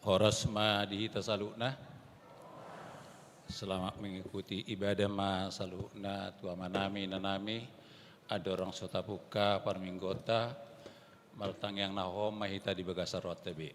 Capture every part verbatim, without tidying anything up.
Horas ma di hita saluhutna. Selamat mengikuti ibadah ma saluhutna tu amanami, inanami, andorang so tapungka parmingguonta. Martangiang na hohom ma hita di bagasan rohanta be.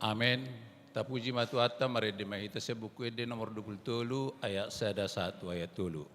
Amen. Tapuji ma Tuhanta. Marende ma hita sian Buku Ende nomor dua pulu tolu, ayat sada sahat tu ayat tolu.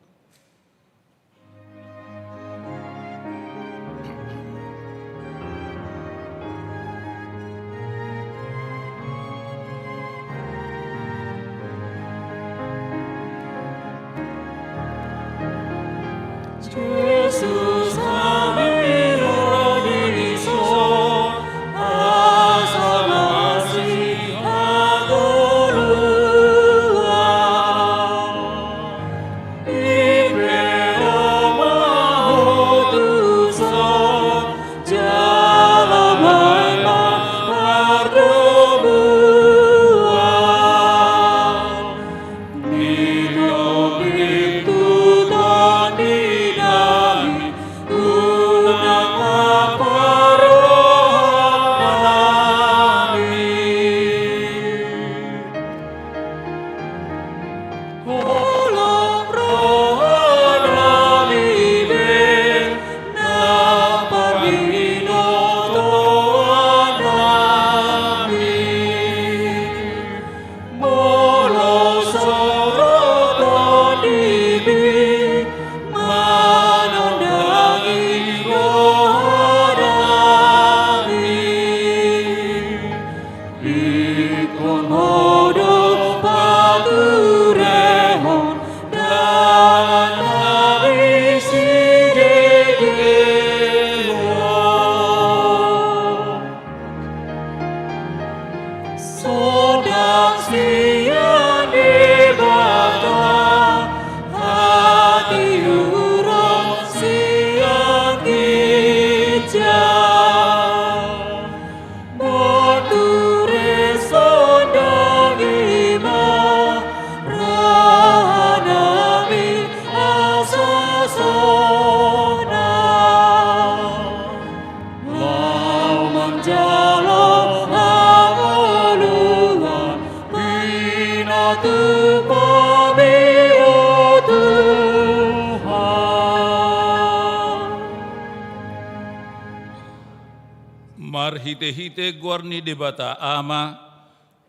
Marhite-hite goar ni Debata Ama,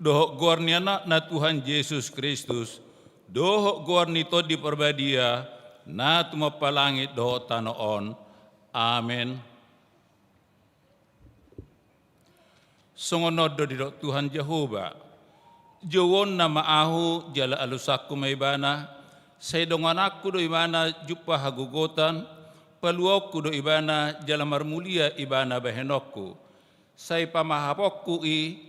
dohot goar ni Anakna Tuhan Jesus Kristus, dohot goar ni Tondi Parbadia, na tumompa langit dohot tano on. Amen. Songon on do didok Tuhan Jahowa: Jouonna ma Ahu jala alusanku ma Ibana, sai dongananku do Ibana jumpa hagogotan, paluaonku do Ibana jala marmulia Ibana bahenonku. Sai pamahaponku i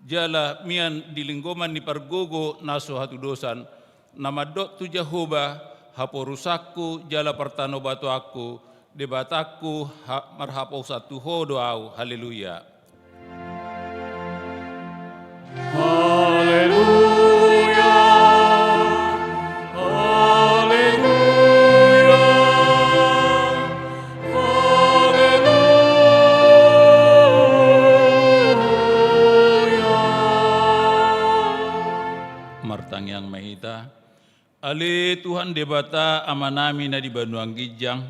jala mian di linggoman ni pargogo na so hatudosan, na mandok tu Jahowa: Haporusanku jala partanobatoanku, Debatangku, ha-, marhaporusan tu Ho do ahu. Haleluya. Haleluya. Haleluya. Haleluya. Martangiang ma hita. Ale Tuhan Debata, Amanami na di banua ginjang,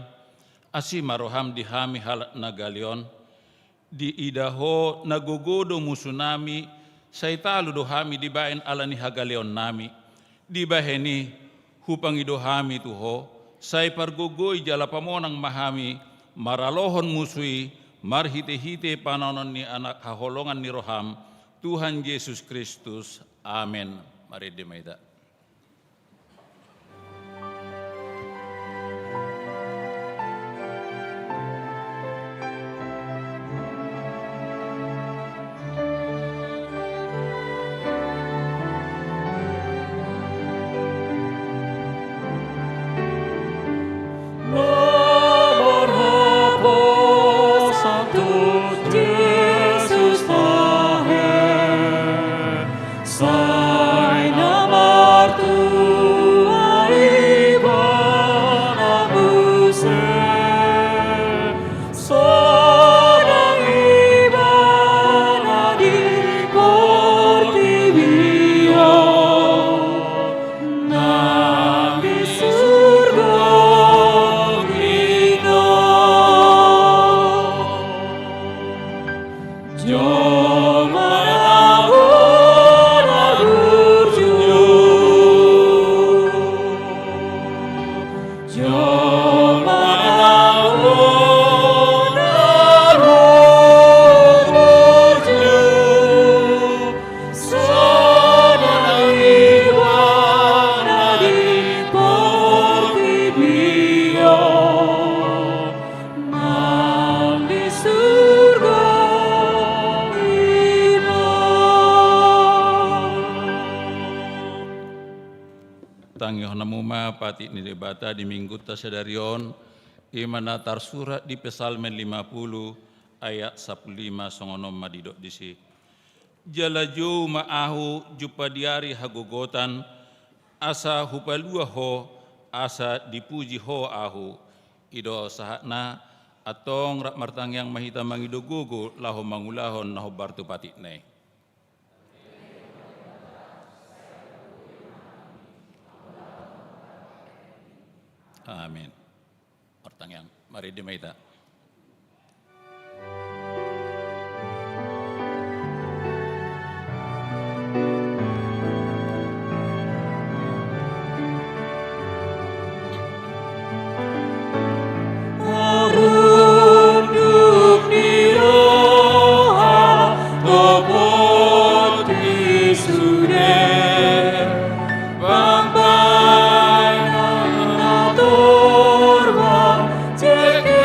asi ma roham di hami halak na gale on. Diida Ho na gogo do musunami, sai talu do hami dibaen ala ni hagaleonnami. Dibahen i, hupangido hami tu Ho, sai pargogoi jala pamonang ma hami maralohon musu i, marhite-hite panaonon ni Anak haholongan ni roham, Tuhan Jesus Kristus. Amen. Marende ma hita. Sai na martua Ibana muse, sonang Ibana di portibi on, nang di surgo ninna. Jolma na burju, jolma na burju, sonang Ibana di portibi on, nang di surgo ninna. Tangihon hamu ma patik ni Debata di Minggunta sadari on, i ma na tarsurat di Psalmen lima puluh ayat sampulu lima, songon on ma didok disi: Jala jou ma ahu jumpa di ari hagogotan, asa hupalua Ho, asa dipuji Ho ahu. I do sahatna. Antong rap martangiang ma hita mangido gogo laho mangulahon na hombar tu patikna i. Amin. Martangiang, marende ma hita. Runduk ni roha topot i sude, pambahenan na torop jeke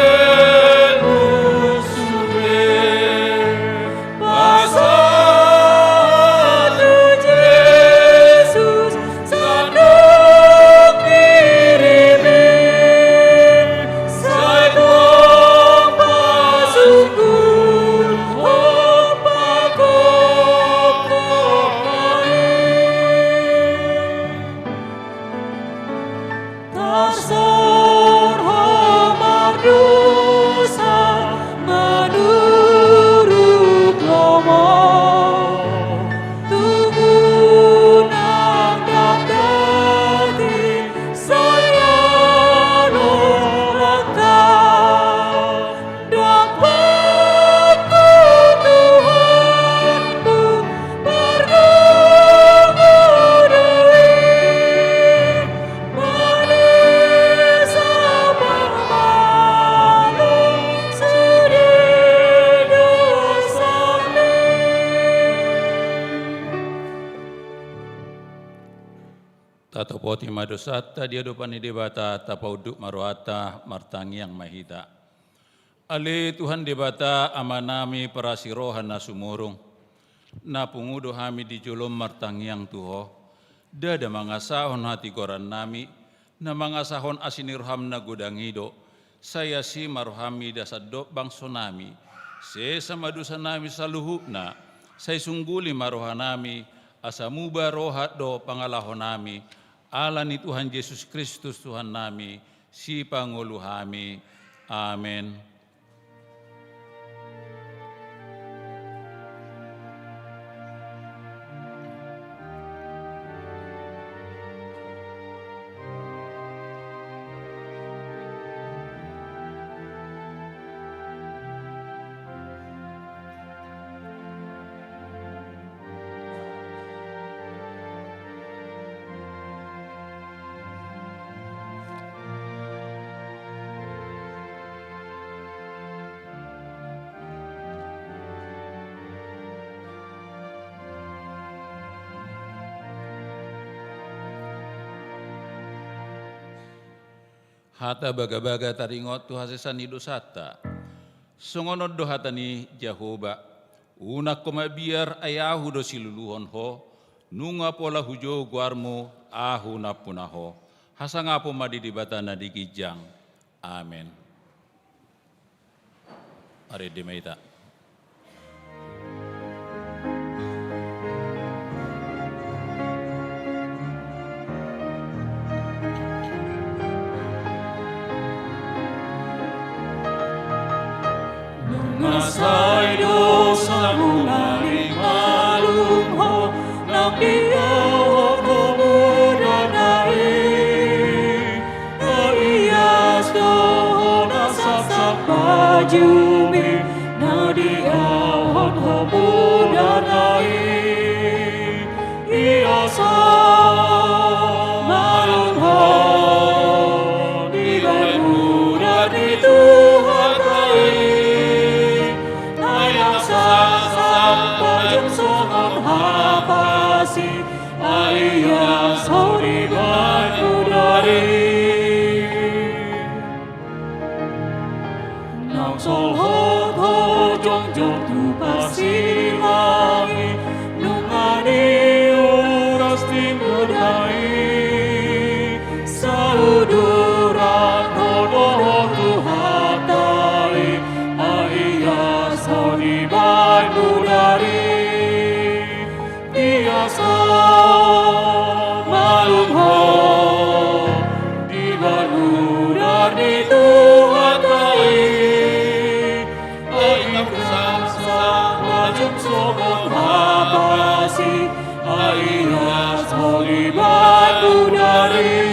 Tatopoti ma dosanta di adopan ni Debata, tapaunduk ma rohanta, martangiang ma hita. Ale Tuhan Debata, Amanami parasi roha na sumurung, na pungu do hami di jolom martangiang tu Ho. Ndada mangasahon hatigorannami, na mangasahon asi ni roham na godang i do. Sai asi ma roham mida sandok bangsonami. Sesa ma dosanami saluhutna. Sai sungguli ma rohanami, asa muba roha dohot pangalahonami. Ala ni Tuhan Jesus Kristus Tuhannami, Sipangolu hami. Amen. Hata bagabaga taringot tu hasesaan ni dosanta. Songon on do hata ni Jahowa: Unang ho mabiar, ai Ahu do siluluhon ho. Nunga pola hujou goarmu, Ahu nampuna ho. Hasangapon ma di Debata na di ginjang. Amen. Marende ma hita. Nunga sai dosamu na nimalum ho, nang didohot ho mudana i. Ias do ho na sasap bajumi, na didohot ho mudana i. Ias ho malum ho dibahen muda ni Tuhanta i. Ai nunga sasap bajum songon hapasi, ai ias ho dibahen mudari. Nang solhot ho jongjong tu parsirangi, nunga niuras tingkina i. Sauduran ho dohot Tuhanta i, ai ias ho dibahen mudari. Ias ho malum ho dibahen muda ni Tuhanta i. Ai nunga sasap bajum songon hapasi, ai ias ho dibahen mudari.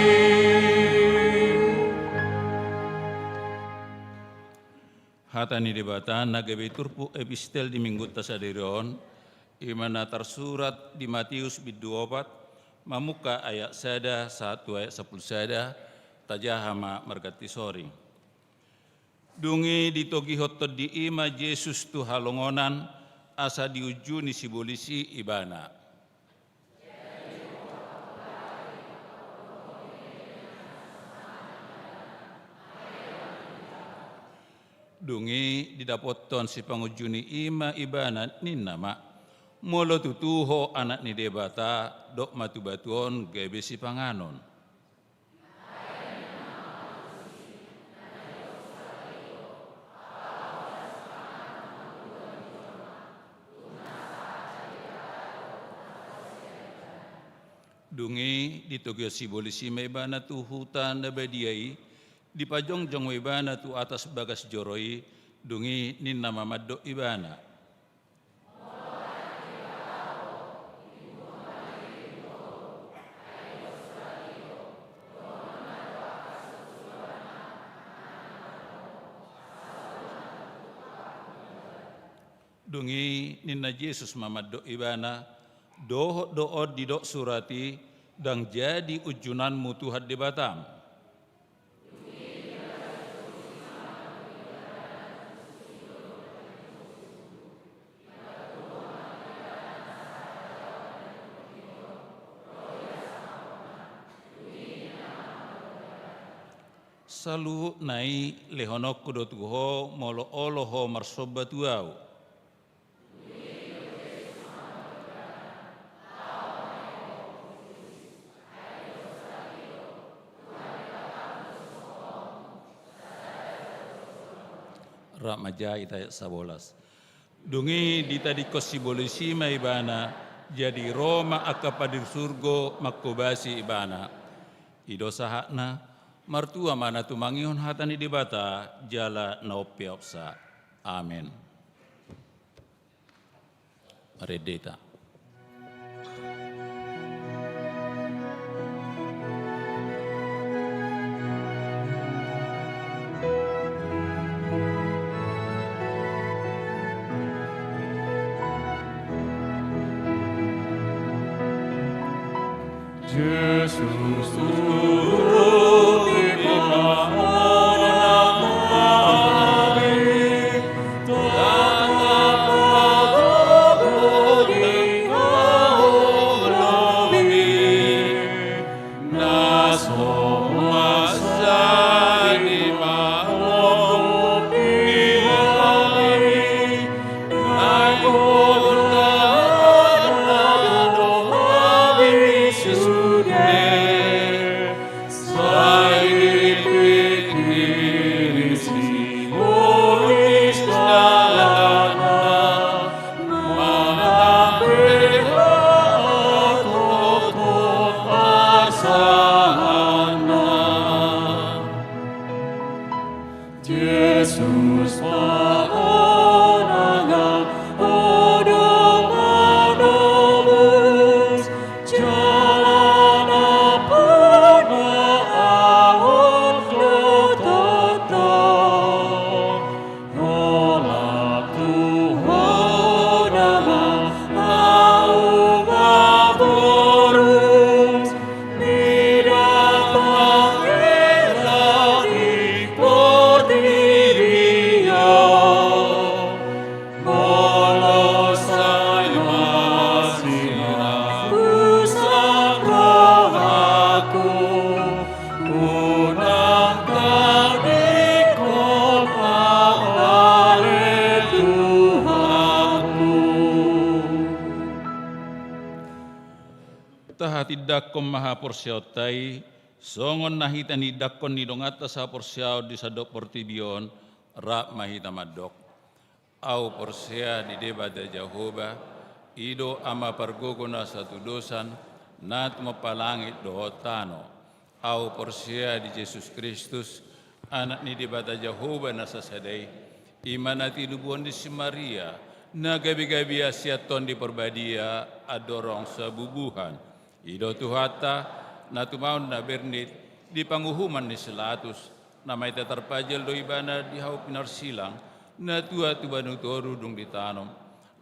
Hata ni Debata na gabe turpuk epistel di Minggunta sadari on, i ma na tarsurat di Mateus bindu opat, mamungka ayat sada sahat tu ayat sampulu sada. Tajaha ma marganti soring. Dung i ditogihon tondi i ma Jesus tu halongonan, asa diunjuni sibolis i Ibana. Dung i didapothon sipangunjuni i ma Ibana, ninna ma: Molo tutu Ho Anak ni Debata, dok ma tu batu on gabe sipanganon. Dung i ditogihon sibolis i ma Ibana tu huta na badia i, dipajongjong ma Ibana tu atas bagas joro i. Dung i ninna ma mandok Ibana: Dung i ninna Jesus ma mandok Ibana: Dohot do on didok surat i: Ndang jadi unjunanmu Tuhan Debatam. Saluhutna i lehononku do tu ho molo olo ho marsomba tu ahu. Rap ma jala ayat sabolas. Dung i ditadingkon sibolis i ma ibana, jadi ro ma angka pandirik surgo manghobasi ibana. I do sahatna, martua ma na tumangihon hata ni Debata, jala na umpeopsa. Amen. Marende hita. Jesus, tu di pamona nami, tatap hata di hami, na so masa di mangolu di hami, na ingkon tadok hami sude. Sai dipingkiri sibolis dalanna, manang pe hatoton pasahatna. Jesus, pamona na, Ho do manobus, jala na pinaohot do tongtong. Holan tu Ho nama ahu maborus, mida pangela di portibi on. Molo sai masirap husang rohangku, unang tadingkon au ale Tuhanku. Tahatindangkon ma haporseaonta i, songon na hita nitindangkon ni donganta sahaporseaon di sandok portibi on, rap ma hita mandok. Ahu porsea di Debata Jahowa, i do Ama pargogo na satudosan, na tumompa langit dohot tano. Ahu porsea di Jesus Kristus, Anak ni Debata Jahowa na sasada i, i ma na tinubuhon ni si Maria, na gabe-gabe asi Tondi Parbadia, andorang sabubuhan. I do Tuhanta, na tumaon na bernit, di panguhuman ni si Latus, na maita tarpajal do ibana di hau pinarsilang, na tua tu banua toru dung ditanom,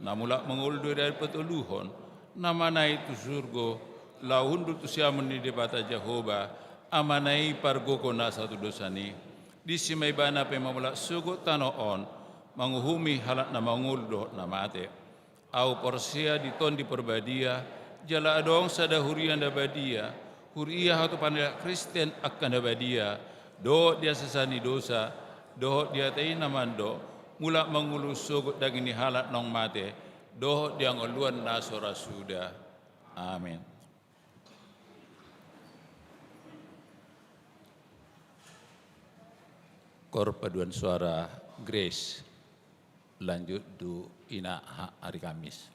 na mulak mangolu di ari patoluhon, na manaek tu surgo, laho hundul tu siamun ni Debata Jahowa, Amana i pargogo na satudosan i. Disi ma ibana pe mamulak sogot tano on, manguhumi halak na mangolu dohot na mate. Ahu porsea di Tondi Parbadia, jala adong sada huria na badia, huria hatopan ni halak Kristen angka na badia, dohot di hasesaan ni dosa, dohot di hata i na mandok, mulak mangolu sogot daging ni halak naung mate, dohot di hangoluan na so ra suda. Amen. Koor paduan suara Grace, lanjut tu ina ha-, hari Kamis.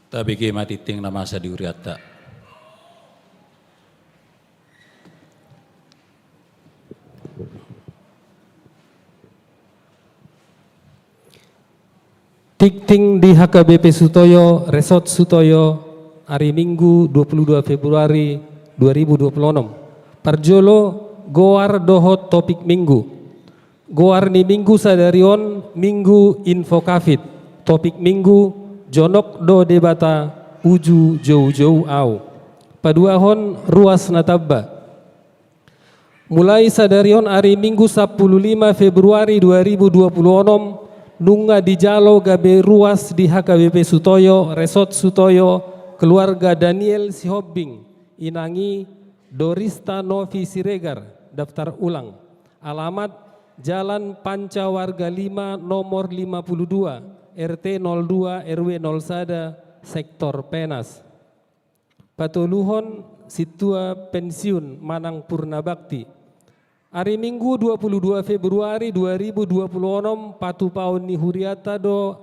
Tabege ma tingting na masa di hurianta. Tingting di H K B P Sutoyo, Resort Sutoyo, hari Minggu dua puluh dua Februari dua ribu dua puluh enam. Parjolo, goar dohot topik minggu. Goar ni minggu sadari on, Minggu Info Covid. Topik minggu, Jonok do Debata, uju joujou au. Paduahon, ruas na tamba. Mulai sadari on ari Minggu sampulu lima Februari dua ribu dua puluh onom, nunga dijalo gabe ruas di H K B P Sutoyo, Resort Sutoyo, keluarga Daniel Sihombing, inang i Dorista Novi Siregar, daftar ulang. Alamat, Jalan Panca Warga lima, nomor lima puluh dua, R T nol dua, R W nol sada, Sektor Penas. Patoluhon, sintua pensiun manang purna bakti. Ari Minggu dua puluh dua Februari dua ribu dua puluh onom, patupaon ni huriata do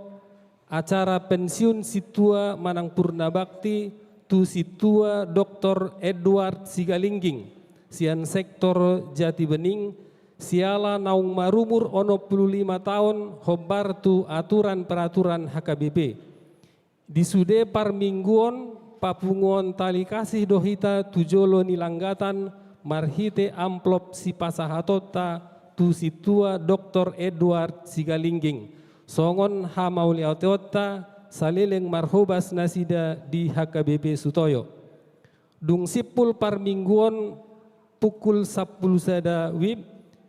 acara pensiun sintua manang purna bakti tu sintua Doktor Edward Sigalingging, sian sektor Jatibening, siala naung marumur onom puluh lima taon hombar tu aturan peraturan H K B P. Di sude parmingguon, papunguon tali kasih do hita tu jolo ni langgatan marhite amplop sipasahatonta tu sintua Doktor Edward Sigalingging, songon hamauliateonta saleleng marhobas nasida di H K B P Sutoyo. Dung simpul parmingguon pukul sampulu sada wib,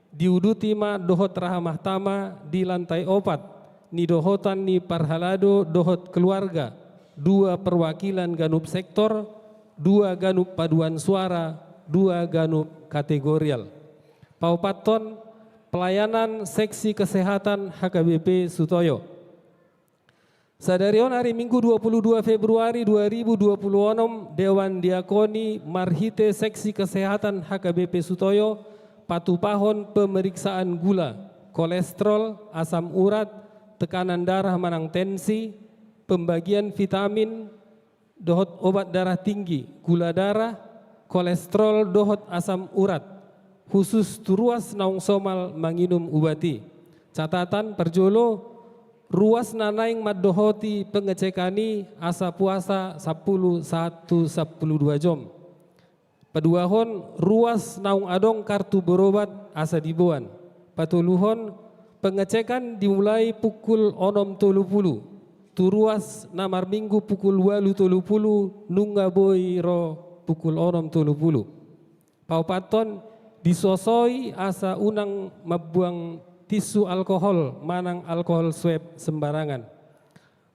diuduti ma dohot rahamahtama di lantai opat, nidohotan ni parhalado dohot keluarga, dua perwakilan ganup sektor, dua ganup paduan suara, dua ganup kategorial. Paopathon, pelayanan seksi kesehatan H K B P Sutoyo. Sadari on ari Minggu dua puluh dua Februari dua ribu dua puluh onom, Dewan Diakoni marhite seksi kesehatan H K B P Sutoyo patupahon pemeriksaan gula, kolesterol, asam urat, tekanan darah manang tensi, pembagian vitamin, dohot obat darah tinggi, gula darah, kolesterol dohot asam urat, khusus tu ruas naung somal manginum ubat i. Catatan parjolo, ruas na naeng mandohoti pengecekan i asa puasa sampulu sahat tu sampulu dua jom. Paduahon, ruas naung adong kartu berobat asa diboan. Patoluhon, pengecekan dimulai pukul onom tolu pulu. Tu ruas na marminggu pukul ualu tolu pulu, nunga boi ro pukul onom tolu pulu. Paopathon, disosoi asa unang mambuang tisu alkohol manang alkohol swab sembarangan.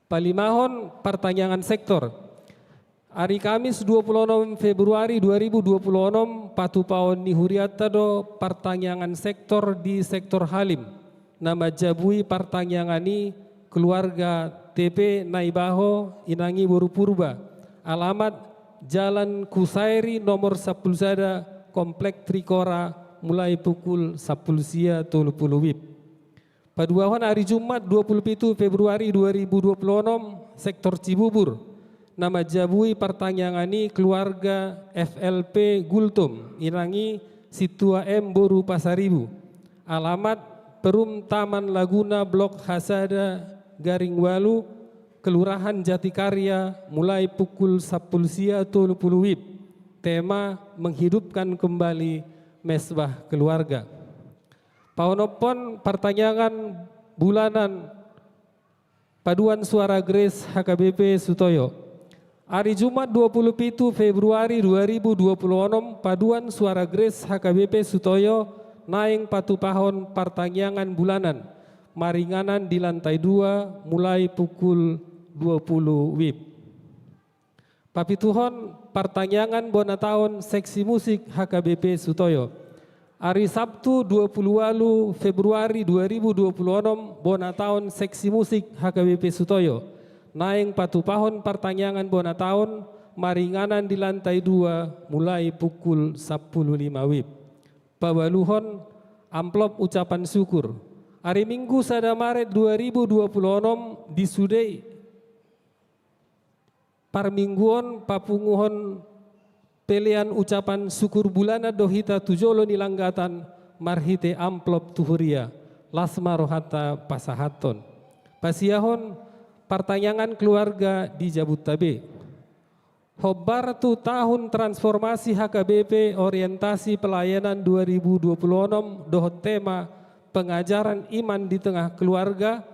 Palimahon, partangiangan sektor. Ari Kamis dua puluh onom Februari dua ribu dua puluh onom, patupaon ni hurianta do partangiangan sektor di sektor Halim. Na manjabui partangiangan i keluarga T P Naibaho, inang i boru Purba. Alamat Jalan Kusairi nomor sampulu sada, Komplek Trikora, mulai pukul sampulu sia tolu pulu wib. Paduahon ari Jumat dua puluh pitu Februari dua ribu dua puluh onom, sektor Cibubur. Na manjabui partangiangan i keluarga F L P Gultom, inang i sintua M boru Pasaribu. Alamat Perum Taman Laguna Blok H sada Garing ualu, Kelurahan Jatikarya, mulai pukul sampulu sia tolu pulu wib. Tema menghidupkan kembali mesbah keluarga. Paonomhon partangiangan bulanan paduan suara Grace H K B P Sutoyo. Ari Jumat dua puluh pitu Februari dua ribu dua puluh onom, paduan suara Grace H K B P Sutoyo naeng patupahon partangiangan bulanan maringanan di lantai dua mulai pukul dua pulu wib. Papituhon, partangiangan bona taon seksi musik H K B P Sutoyo. Ari Sabtu dua pulu ualu Februari dua ribu dua pulu onom, bona taon seksi musik H K B P Sutoyo. Naeng patupahon partangiangan bona taon maringanan di lantai dua mulai pukul sampulu lima wib. Paualuhon, amplop ucapan syukur. Ari Minggu sada Maret dua ribu dua pulu onom, di sude Parmingguon papunguhon pelean ucapan syukur bulanan do hita tu jolo ni langgatan marhite amplop tu huria, las ma rohanta pasahathon. Pasiahon partangiangan keluarga di jabuta be. Hombar tu tahun transformasi H K B P orientasi pelayanan dua ribu dua puluh enam dohot tema pengajaran iman di tengah keluarga,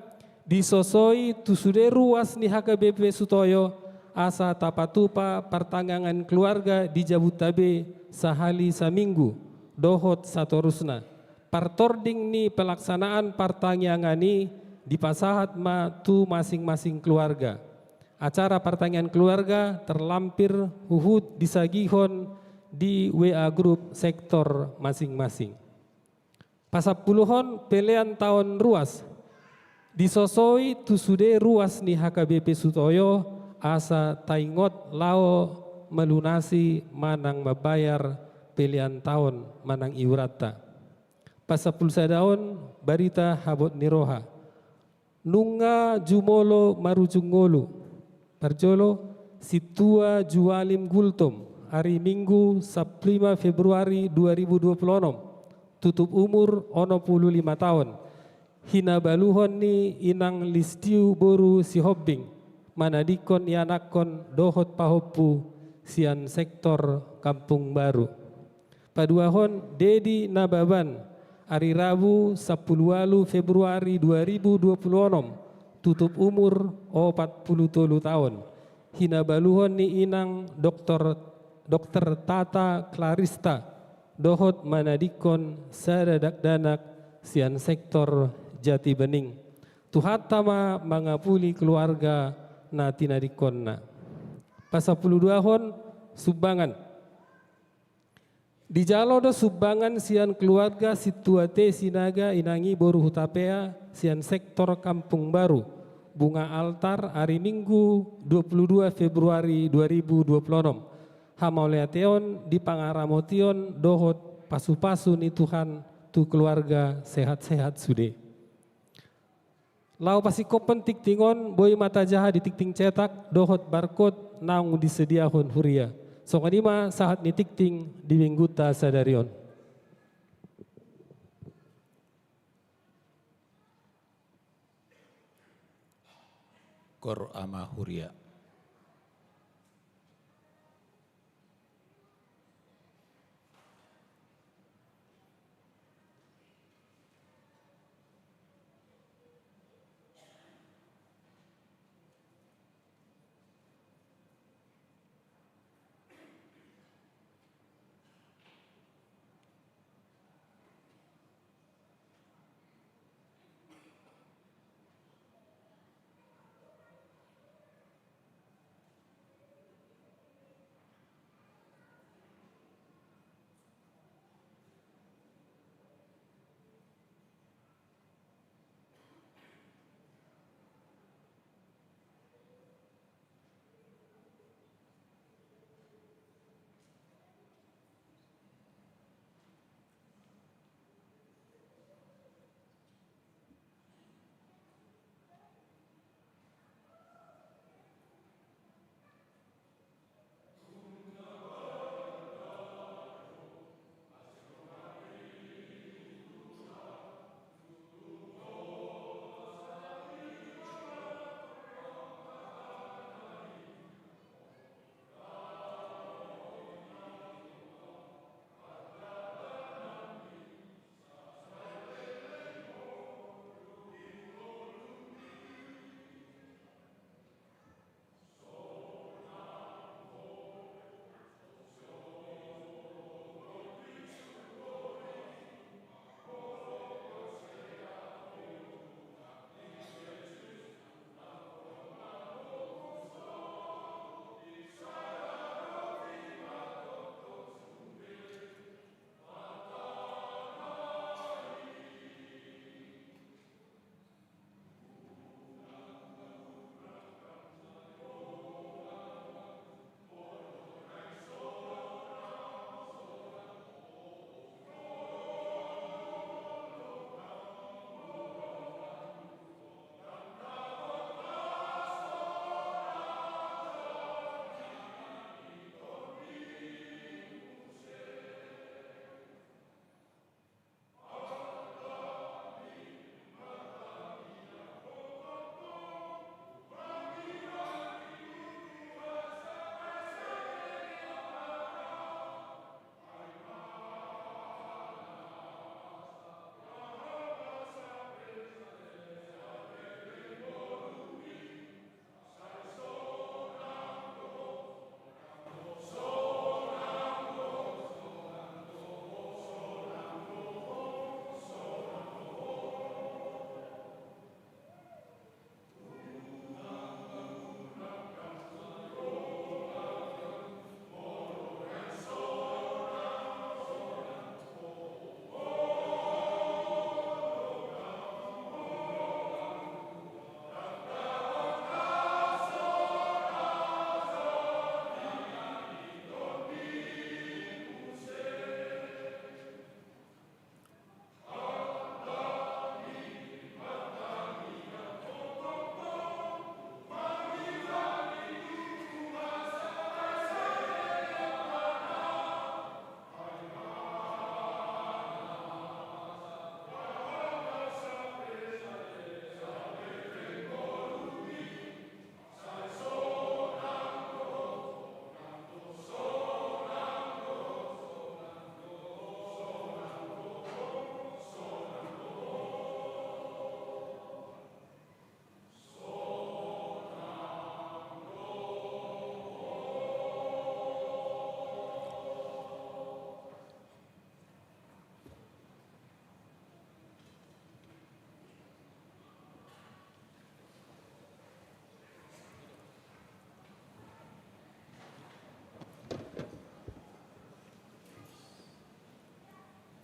disosoi tu sude ruas ni H K B P Sutoyo, asa tapatupa partangiangan keluarga di jabuta be sahali saminggu, dohot satorusna. Partording ni pelaksanaan partangiangan i dipasahat ma tu masing-masing keluarga. Acara partangiangan keluarga terlampir huhut disagihon di W A grup sektor masing-masing. Pasampuluhon pelean taon ruas, disosoi tu sude ruas ni H K B P Sutoyo asa taingot laho malunasi manang mambayar pelean taon manang iuranta. Pasampulu sadaon barita habot ni roha. Nunga jumolo marujung ngolu. Parjolo, Sintua Jualim Gultom, ari Minggu sampulu lima Februari dua ribu dua puluh enam, tutup umur onom pulu lima taon. Hinabaluhon ni inang Listiu boru Sihombing, manadingkon ianakhon dohot pahompu sian sektor Kampung Baru. Paduahon, Dedi Nababan, ari Rabu sampulu ualu Februari dua ribu dua puluh onom, tutup umur opat pulu tolu taon. Hinabaluhon ni inang doktor, dokter Tata Clarista, dohot manadingkon sada dakdanak sian sektor Jati Bening. Tuhanta ma mangapuli keluarga na tinadingkonna. Pasampulu duahon, sumbangan. Dijalo do sumbangan sian keluarga Sintua T Sinaga inang i boru Hutapea sian sektor Kampung Baru, bunga altar, ari Minggu dua pulu dua Februari dua ribu dua pulu onom. Hamauliateon di pangaramotion dohot pasupasu ni Tuhan tu keluarga sehat-sehat sude. Laho pasingkophon tingting on, boi ma tajaha di tingting cetak dohot barcode naung disediahon huria. Songon i ma sahat ni tingting di minggunta sadari on. Gor ama huria.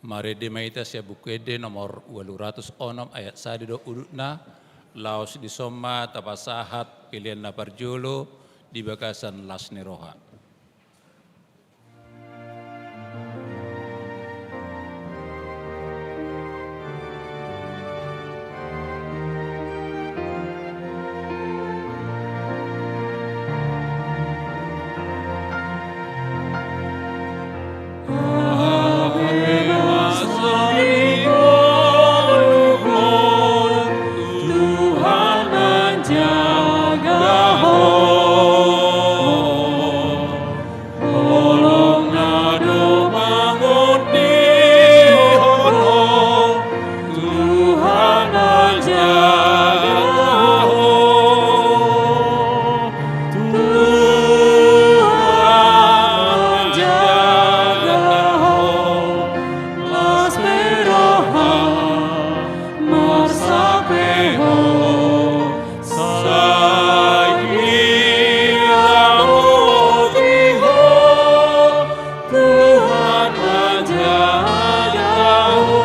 Marende ma hita sian Buku Ende nomor ualu ratus onom ayat sada do udutna, laos dison ma tapasahat pelean na parjolo di bagasan las ni roha. Holong na do mangondihon Ho, Tuhan manjaga Ho. Tuhan manjaga Ho, las pe roham, marsak pe Ho. Sai diramoti Ho, Tuhan manjaga Ho.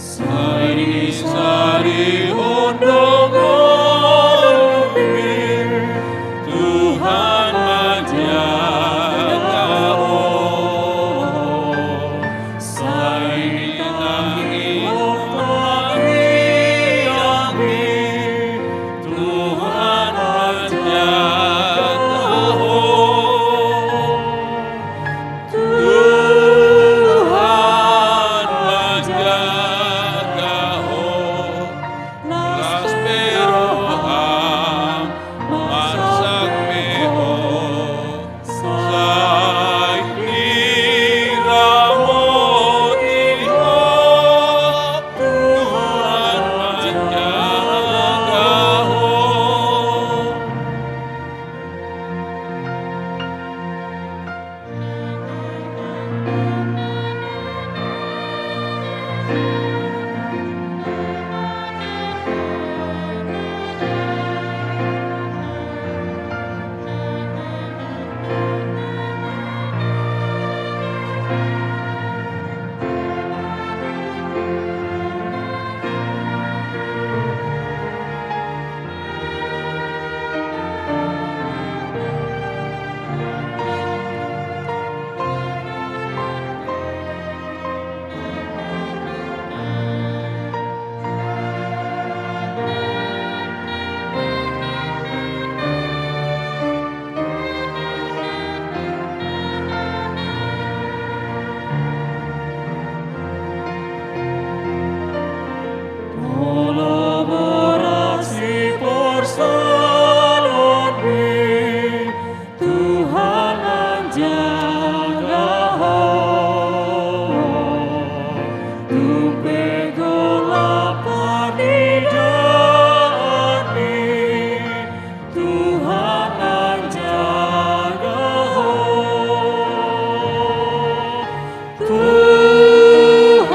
Sai disarihon do ngolumi, Tuhan manjaga Ho. Sai ditangihon tangiangmi, Tuhan manjaga Ho. Tuhan manjaga Ho, las pe roham, marsak pe Ho. Sai diramoti Ho, Tuhan manjaga Ho. Molo borat siporsalonmi, Tuhan manjaga ho. Tung pe golap parnidaanmi, Tuhan manjaga ho. Tuhan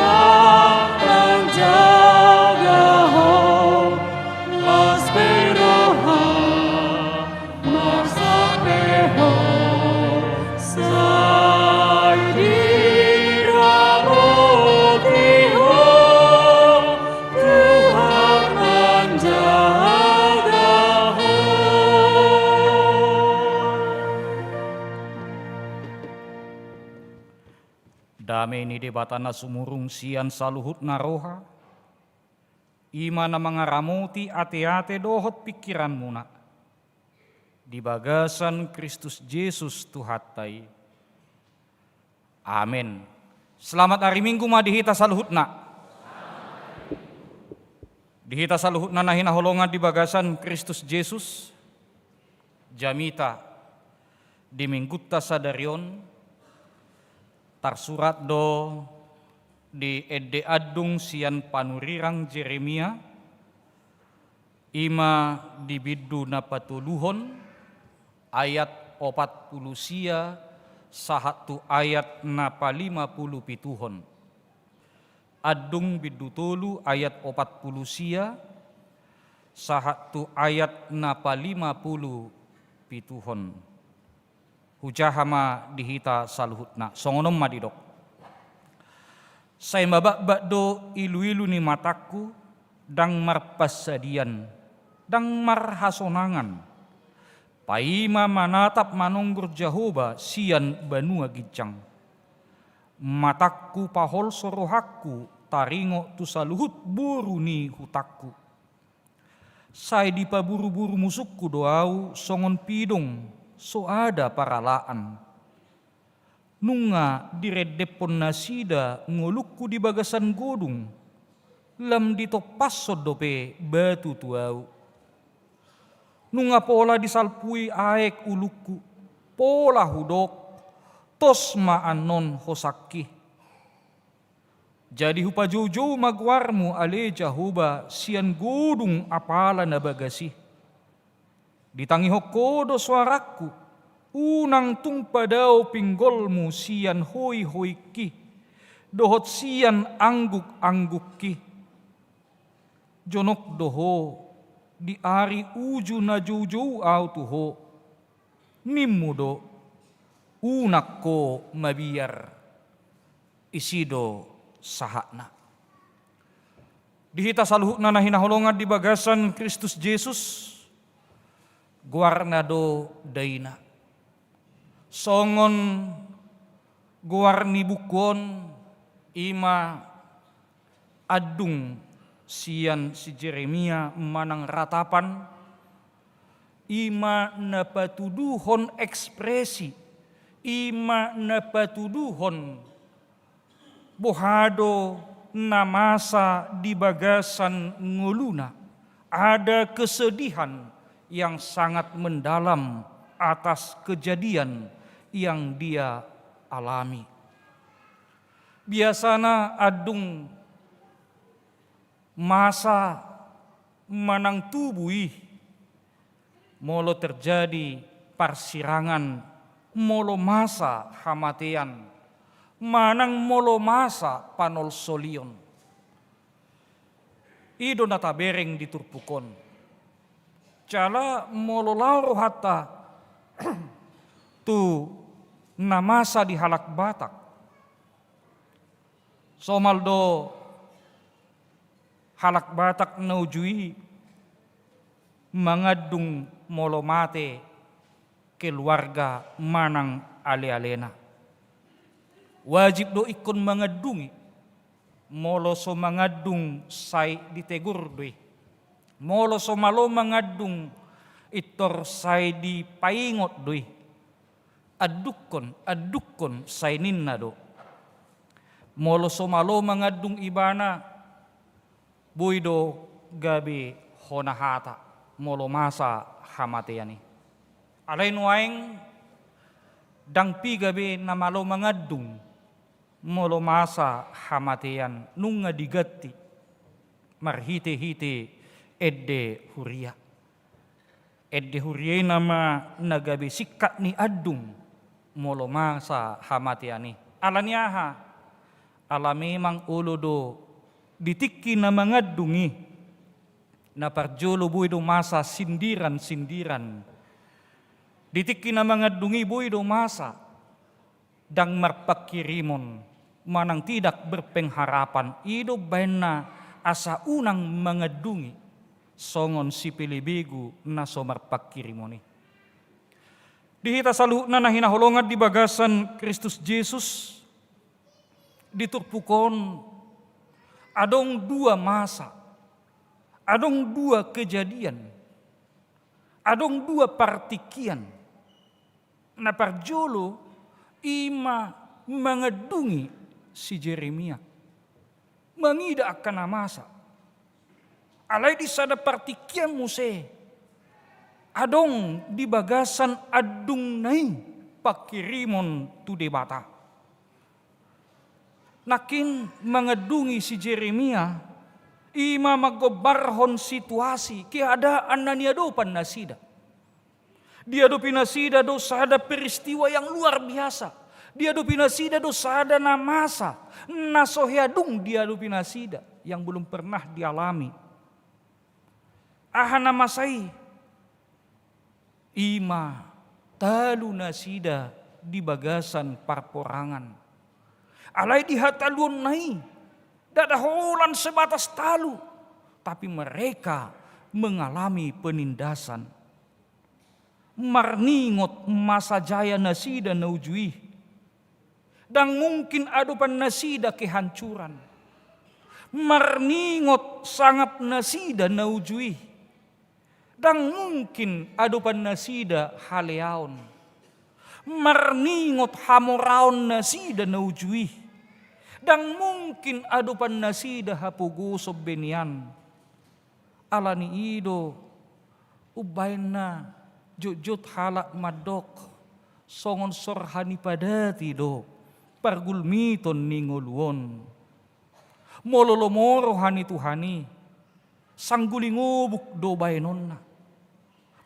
manjaga ho, las pe roham, marsak pe ho, sai diramoti ho, Tuhan manjaga ho. Dame ni Debata na sumurung sian saluhutna roha, i ma na mangaramoti ateate dohot pingkiranmuna di bagasan Kristus Jesus Tuhanta i. Amen. Selamat ari Minggu ma di hita saluhutna. Di hita saluhutna na hinaholongan di bagasan Kristus Jesus, jamita di Minggunta sadari on tarsurat do di ende andung sian panurirang Jeremia, i ma di bindu na patoluhon, ayat opat pulu sia sahat tu ayat na palima pulu pituhon. Andung bindu tolu ayat opat pulu sia sahat tu ayat na palima pulu pituhon. Hujaha ma di hita saluhutna, songon on ma didok. Sai mabakbak do iluilu ni matangku, ndang marpansadian, ndang marhasonangan. Paima manatap manonggor Jahowa sian banua ginjang. Matangku paholso rohangku taringot tu saluhut boru ni hutangku. Sai dipaburuburu musungku do ahu songon pidong so ada paralaan. Nunga direndephon nasida ngolungku di bagasan godung, lam ditompashon dope batu tu ahu. Nunga pola disalpui aek ulungku, pola hudok, tos ma annon hosangki. Jadi hupajoujou ma goarmu ale Jahowa sian godung apala na bagas i. Ditangihon ho do soarangku, unang tung padao pinggolmu sian hoihoingki, dohot sian angguk-anggukki. Jonok do ho, di ari uju na joujou ahu tu ho. Nimmu do, unang ho mabiar. Isi do sahatna. Di hita saluhutna na hinaholongan di bagasan Kristus Jesus, goarna do daina. Songon goar ni buku on, i ma andung sian si Jeremia manang ratapan, i ma na patuduhon ekspresi, i ma na patuduhon boha do na masa di bagasan ngoluna. Ada kesedihan yang sangat mendalam atas kejadian yang dia alami. Biasana andung masa manang tubu i, molo terjadi parsirangan, molo masa hamatean, manang molo masa panolsolion. I do na tabereng di turpuk on. Jala molo laho rohanta tu na masa di halak Batak, somal do halak Batak na uju i mangandung molo mate keluarga manang alealena. Wajib do ingkon mangandungi. Molo so mangandung sai ditegur do i. Molo so malo mangandung, pintor sai dipaingot do i. Andukkon, andukkon, sai ninna do. Molo so malo mangandung ibana, boi do gabe hona hata molo masa hamatean i. Alai nuaeng ndang piga be na malo mangandung molo masa hamatean, nunga diganti marhitehite ende huria. Ende huria i nama na gabe singkat ni andung molo masa hamatean i. Ala ni aha? Ala memang olo do di tingki na mangandung i, na parjolo boi do masa sindiran-sindiran. Di tingki na mangandung i boi do masa ndang marpangkirimon, manang tidak berpengharapan, i do baenna asa unang mangandungi songon sipelebegu na so marpangkirimon i. Di hita saluhutna na hinaholongan di bagasan Kristus Jesus, di turpuk on adong dua masa. Adong dua kejadian, adong dua partingkian. Na parjolo, i ma mangandungi si Jeremia, mangida angka na masa. Alai di sada partingkian muse, adong di bagasan andungna i panghirimon tu Debata. Nangkin mangandungi si Jeremia, i ma manggombarhon situasi, keadaan na niadopan nasida. Diadopi nasida do sada peristiwa yang luar biasa. Diadopi nasida do sada na masa, na so hea dung diadopi nasida, yang belum pernah dialami. Aha na masa i? I ma talu nasida di bagasan parporangan. Alai di hataluonna i, ndada holan sebatas talu, tapi mereka mengalami penindasan. Marningot masa jaya nasida na uju i, ndang mungkin adopan nasida kehancuran. Marningot sangap nasida na uju i, ndang mungkin adopan nasida haleaon. Marningot hamoraon nasida na uju i, ndang mungkin adopan nasida hapogoson be nian. Ala ni i do umbaen na jotjot halak mandok, songon sorha ni padati do pargulmiton ni ngolu on. Molo lomo roha ni Tuhan i, sangguli ngobuk do baenonna.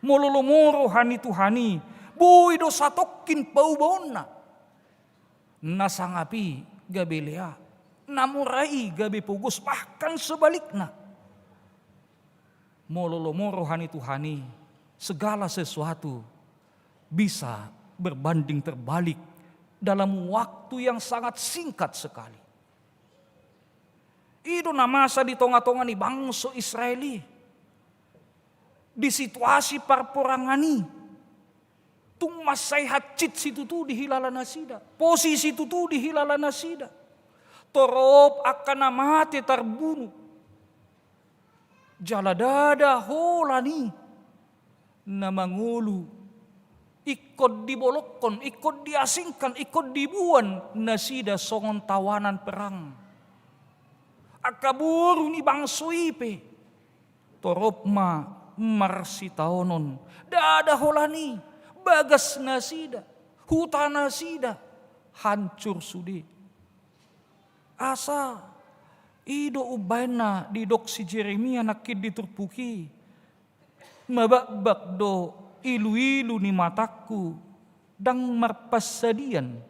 Molo lomo roha ni Tuhan i, boi do satongkin paubaonna. Na sangap i gabe lea, na mora i gabe pogos, bahkan sebalikna. Molo lomo roha ni Tuhan i, segala sesuatu bisa berbanding terbalik dalam waktu yang sangat singkat sekali. I do na masa di tongatonga ni bangso Israel i, di situasi parporangan i. Tung mansai hansit situtu dihilala nasida, posi situtu dihilala nasida. Torop angka na mate tarbunu. Jala ndada holan i na mangolu, ingkon dibolongkon, ingkon diasingkan, ingkon dibuan nasida songon tawanan perang. Angka boru ni bangso i pe torop ma marsitaonon, ndada holan i, bagas nasida, huta nasida hancur sude. Asa i do umbaen na didok si Jeremia nangkin di turpuk i, mabakbak do iluilu ni matangku, ndang marpansadian,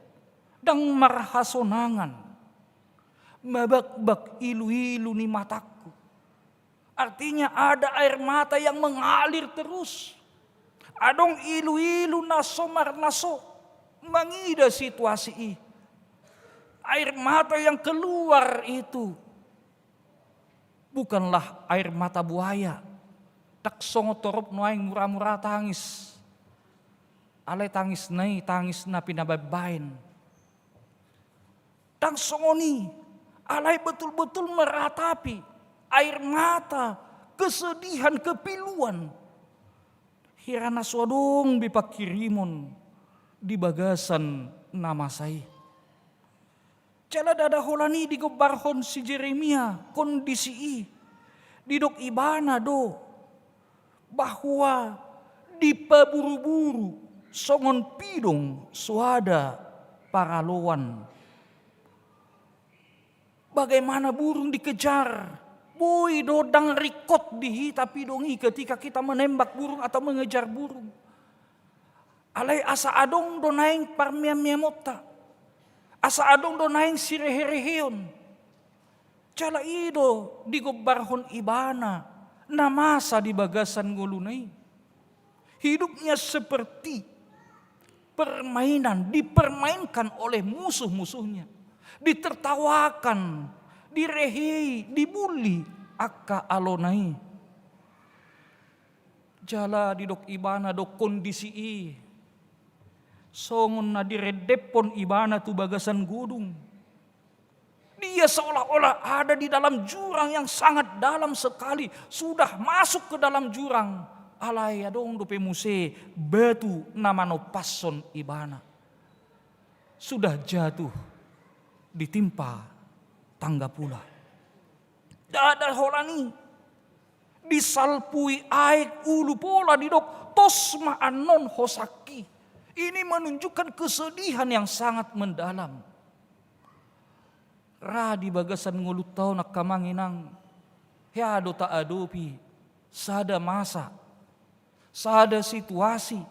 ndang marhasonangan. Mabakbak iluilu ni matangku. Artinya ada air mata yang mengalir terus. Adong iluilu na so mar-, na so mangida situasi i. Air mata yang keluar itu bukanlah air mata buaya. Ndang songon torop nuaeng muramura tangis. Alai tangisna i tangis na pinabaen-baen. Ndang songon i, alai betul-betul meratapi air mata, kesedihan, kepiluan. Hira na so adong be panghirimon di bagasan na masa i. Jala ndada holan i digombarhon si Jeremia kondisi i. Didok ibana do bahwa dipaburu-buru songon pidong so ada paraloan. Bagaimana burung dikejar, boi do ndang ringkot di hita pidong i ketika kita menembak burung atau mengejar burung. Alai asa adong do naeng parmeam-meamonta, asa adong do naeng sirehe-reheon. Jala i do digombarhon ibana na masa di bagasan ngoluna i. Hidupnya seperti permainan, dipermainkan oleh musuh-musuhnya, ditertawakan, direhei, dibully angka alona i. Jala didok ibana do kondisi i songon na direndephon ibana tu bagasan godung. Dia seolah-olah ada di dalam jurang yang sangat dalam sekali, sudah masuk ke dalam jurang. Alai adong dope muse batu na manompashon ibana. Sudah jatuh ditimpa tangga pula. Ndada holan i. Disalpui aek ulu pola didok, tos ma annon hosangki. Ini menunjukkan kesedihan yang sangat mendalam. Ra di bagasan ngolunta on angka amang inang, hea do taadopi sada masa, sada situasi,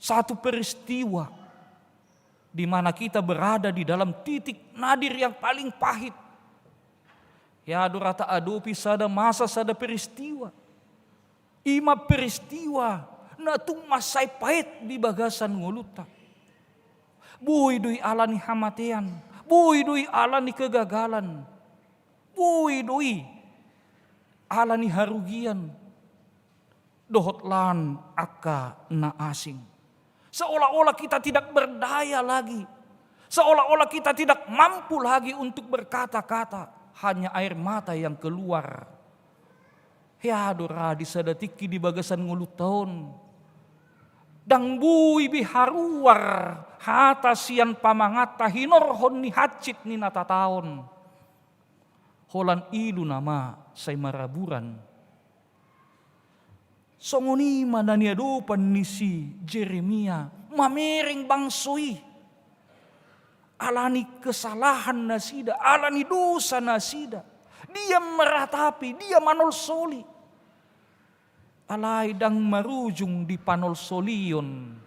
satu peristiwa di mana kita berada di dalam titik nadir yang paling pahit. Hea do ra taadopi sada masa, sada peristiwa. I ma peristiwa na tung mansai paet di bagasan ngolunta. Boi do i ala ni hamatean, boi do i ala ni kegagalan, boi do i ala ni harugian, dohot lan angka na asing. Seolah-olah kita tidak berdaya lagi. Seolah-olah kita tidak mampu lagi untuk berkata-kata. Hanya air mata yang keluar. Hea do ra di sada tingki di bagasan ngolunta on. Ndang boi be haruar hata sian pamanganta hinorhon ni hansit ni na tata on. Holan ilu nama sai maraburan. Songon i ma na niadopan ni si Jeremia mamereng bangso i. Ala ni kesalahan nasida, ala ni dosa nasida. Dia meratapi, dia manolsoli. Alai ndang marujung di panolsolion.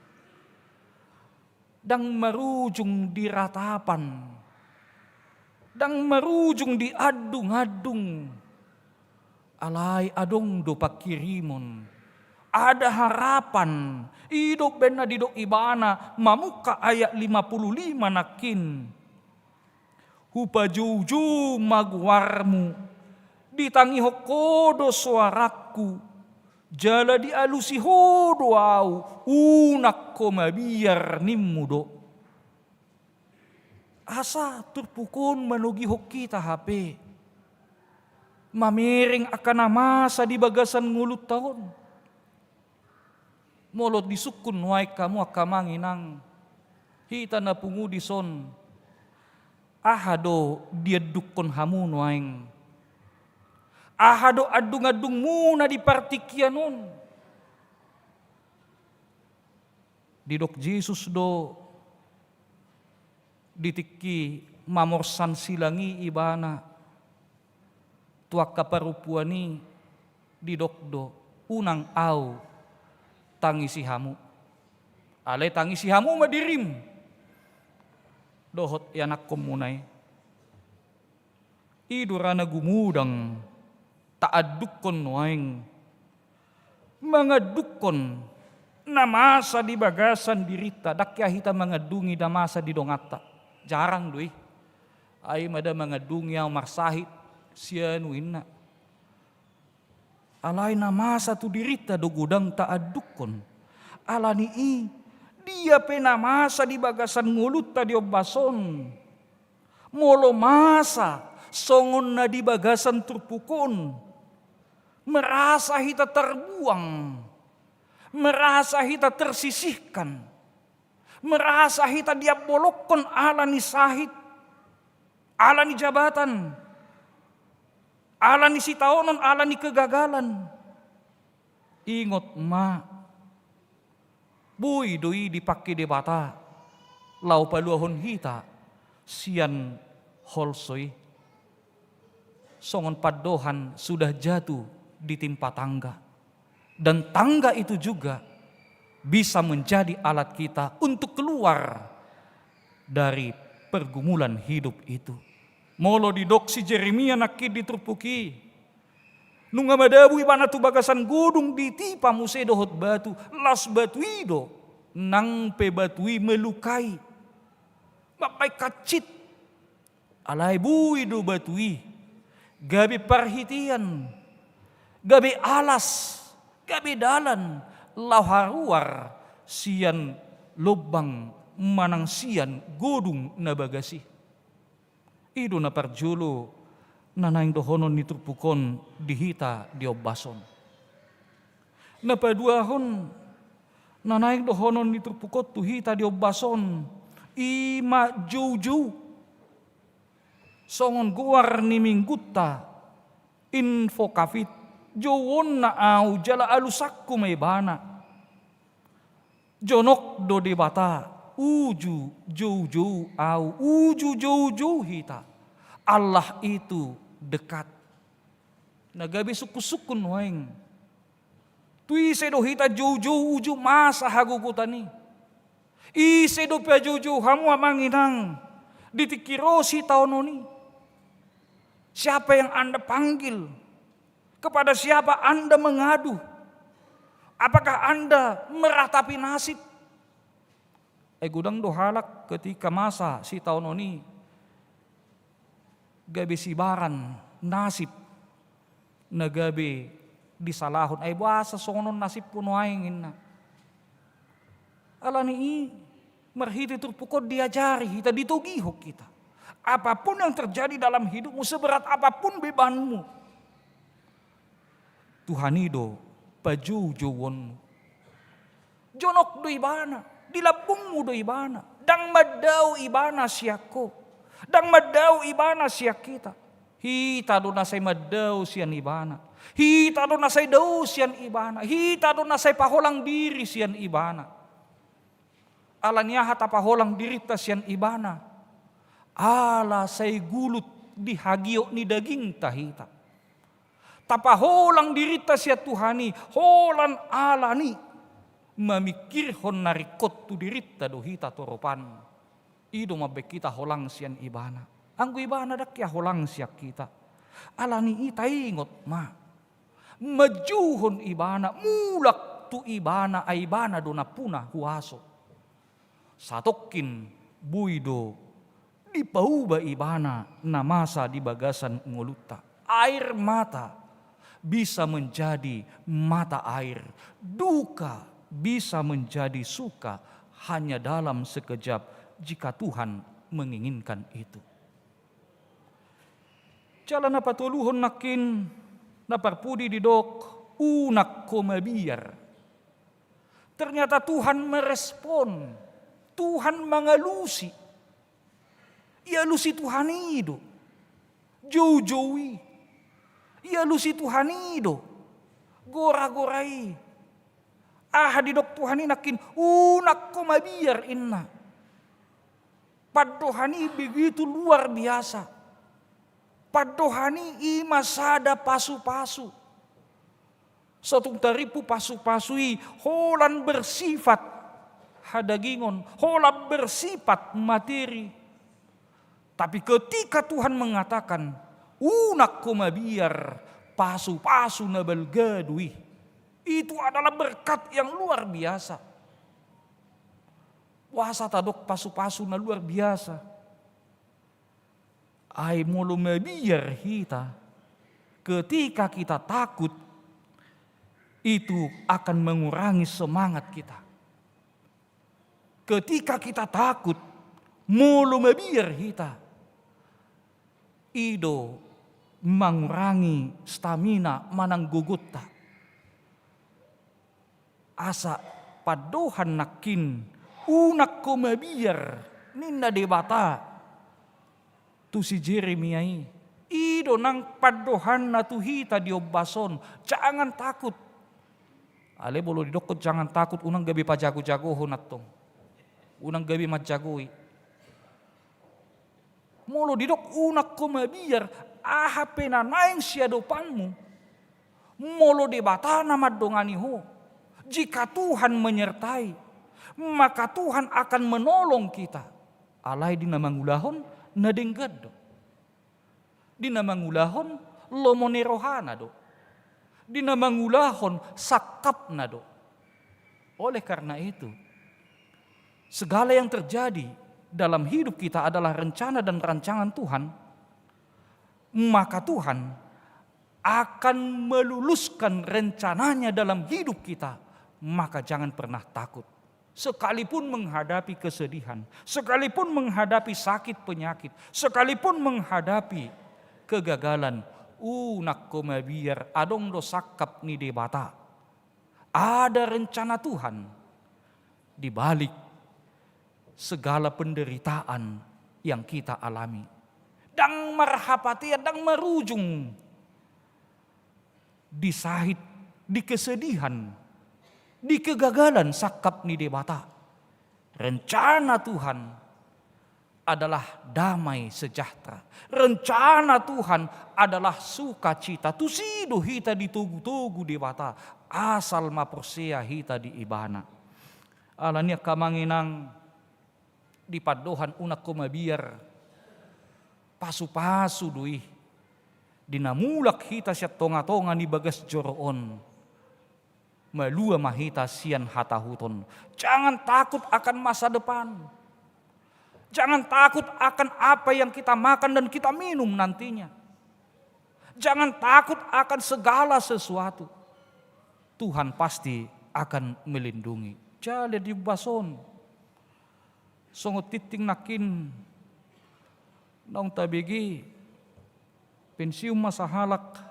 Ndang marujung di ratapan. Ndang marujung di andung-andung. Alai adong do pangkirimon. Ada harapan. I do umbaen na didok ibana mamungka ayat lima puluh lima nangkin. Hupajoujou ma goarmu, ditangihon ho do soarangku, jala dialusi ho do ahu, unang ho mabiar nimmu do. Asa turpuk on manogihon hita hape mamereng angka na masa di bagasan ngolunta on. Molo disungkun nuaeng hamu angka amang inang, hita na pungu dison, aha do diandungkon hamu nuaeng? Aha do andung-andungmuna di partingkian on? Didok Jesus do di tingki mamorsan silang i ibana tu angka parompuan i, didok do, unang ahu tangisi hamu. Alai tangisi hamu ma dirim dohot ianakkonmuna i. I do ra na gumodang taandungkon nuaeng. Mangandungkon na masa di bagasan dirinta, ndang hea hita mangandungi na masa di donganta. Jarang do i. Ai ma da mangandungi ahu marsahit, sianu inna. Alai na masa tu dirinta do godang taandungkon. Ala ni i, dia pe na masa di bagasan ngolunta di ombas on, molo masa songon na di bagasan turpuk on, merasa hita terbuang, merasa hita tersisihkan, merasa hita diambolokkon ala ni sahit, ala ni jabatan, ala ni sitaonon, ala ni kegagalan. Ingot ma, boi do i dipangke Debata laho paluahon hita sian holso i. Songon pandohan sudah jatuh ditimpa tangga. Dan tangga itu juga bisa menjadi alat kita untuk keluar dari pergumulan hidup itu. Molo didok si Jeremia nangkin di turpuk i, nunga madabu ibana tu bagasan godung, ditimpa muse dohot batu, laos batu i do nang pe batu i melukai, mambaen hansit. Alai boi do batu i gabe parhitean, gabe alas, gabe dalan laho haruar sian lombang manang sian godung na bagas i. I do na parjolo na naeng dohonon ni turpuk on di hita di ombas on. Na paduahon na naeng dohonon ni turpuk on tu hita di ombas on, i ma joujou. Songon goar ni minggunta, Invocavit, jouonna au jala alusanku ma ibana. Jonok do Debata, uju joujou au, uju joujou hita. Allah itu dekat. Na gabe sungkun-sungkun nuaeng. Tu ise do hita joujou uju masa hagogotan i? Ise do pajoujou hamu amang inang di tingki ro sitaonon i? Siapa yang Anda panggil? Kepada siapa Anda mengadu? Apakah Anda meratapi nasib? Ai godang do halak ketika masa sitaonon i gabe sibaran nasib na gabe disalahon. Ai boasa songon on nasibku nuaeng, inna. Alani i marhite turpuk on diajari hita, ditogihon hita. Apapun yang terjadi dalam hidupmu, seberat apapun bebanmu, Tuhan i do pajoujouonmu. Jonok do ibana, di lambungmu do ibana. Ndang mandao ibana sian ho. Ndang mandao ibana sian hita. Hita do na sai mandao sian ibana. Hita do na sai dao sian ibana. Hita do na sai paholang diri sian ibana. Alani aha tapaholang dirinta sian ibana? Ala sai gulut di hagiot ni dagingta hita. Tapaholang dirinta sian Tuhan i, holan alani mamingkirhon na ringkot tu dirinta do hita toropan. I do mambaen hita holang sian ibana. Anggo ibana ndang hea holang sian hita. Alani i taingot ma. Manjouhon ibana, mulak tu ibana, ai ibana do nampuna huaso. Satongkin boi do dipauba ibana na masa di bagasan ngolunta. Air mata bisa menjadi mata air, duka bisa menjadi suka hanya dalam sekejap jika Tuhan menginginkan itu. Jala na patoluhon nangkin, na parpudi didok, unang ho mabiar. Ternyata Tuhan merespon, Tuhan mangalusi. Ialusi Tuhan i do joujou i. Ialusi Tuhan i do gora-gora i. Aha didok Tuhan i nangkin, unang ho mabiar, inna. Pandohan i begitu luar biasa. Pandohan i ima sada pasu-pasu. Sotung tarimpu pasu-pasu i holan bersifat hadagingon, holan bersifat materi. Tapi ketika Tuhan mengatakan, unang ho mabiar, pasu-pasu na balga do i. Itu adalah berkat yang luar biasa. Boasa tadok pasu-pasu na luar biasa? Ai molo mabiar hita, ketika kita takut, itu akan mengurangi semangat kita. Ketika kita takut, molo mabiar hita, i do mangurangi stamina manang gogonta. Asa pandohan nangkin, unang ho mabiar, ninna Debata tu si Jeremia i. I do nang pandohanna tu hita di ombas on, jangan takut. Alai molo didokkon jangan takut, unang gabe pajago-jagohon antong. Unang gabe manjagoi. Molo didok unang ho mabiar, aha pe na naeng siadopanmu, molo Debata na mandongani ho, jika Tuhan menyertai, maka Tuhan akan menolong kita. Alai di na mangulahon na denggan do. Di na mangulahon lomo ni rohana do. Di na mangulahon sangkapna do. Oleh karena itu, segala yang terjadi dalam hidup kita adalah rencana dan rancangan Tuhan, maka Tuhan akan meluluskan rencananya dalam hidup kita, maka jangan pernah takut. Sekalipun menghadapi kesedihan, sekalipun menghadapi sakit penyakit, sekalipun menghadapi kegagalan, unang ho mabiar, adong do sangkap ni Debata. Ada rencana Tuhan di balik segala penderitaan yang kita alami. Ndang marhapatean, ndang marujung di sahit, di kesedihan, di kegagalan sangkap ni Debata. Rencana Tuhan adalah damai sejahtera. Rencana Tuhan adalah sukacita. Tusi do hita ditogu-togu Debata, asal ma porsea hita di Ibana. Alani i angka amang inang, di pandohan unang ho mabiar, pasu-pasu do i di na mulak hita sian tonga-tonga ni bagas joro on. Malua ma hita sian hatahuton. Jangan takut akan masa depan. Jangan takut akan apa yang kita makan dan kita minum nantinya. Jangan takut akan segala sesuatu. Tuhan pasti akan melindungi. Jala di ombas on, songon tintin nangkin, naung tabege, pensiun ma sahalak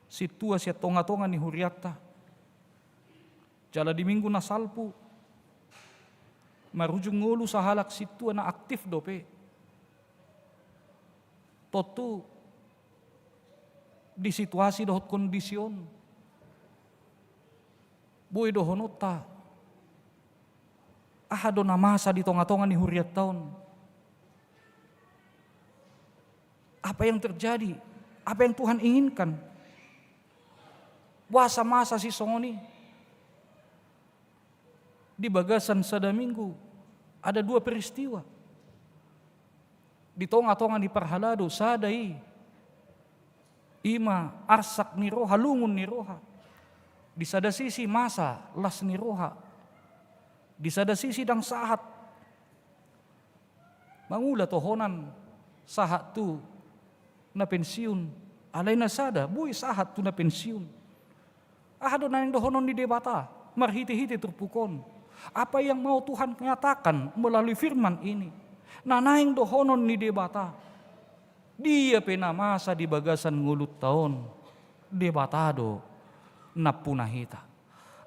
sintua sian tonga-tonga ni hurianta. Jala di minggu na salpu, marujung ngolu sahalak sintua na aktif dope. Tontu di situasi dohot kondisi on, boi dohononta, aha do na masa di tonga-tonga ni hurianta on? Apa yang terjadi? Apa yang Tuhan inginkan? Boasa masa sisongon i? Di bagasan sada minggu, ada dua peristiwa di tonga-tonga ni parhalado. Sada i, i ma arsak ni roha, lungun ni roha. Di sada sisi masa las ni roha, di sada sisi ndang sahat mangula tohonan sahat tu na pensiun. Alai na sada boi sahat tu na pensiun. Aha do na naeng dohonon ni Debata marhite-hite turpuk on? Apa yang mau Tuhan nyatakan melalui firman ini? Na naeng dohonon ni Debata, dia pe na masa di bagasan ngolunta on, Debata do nampuna hita.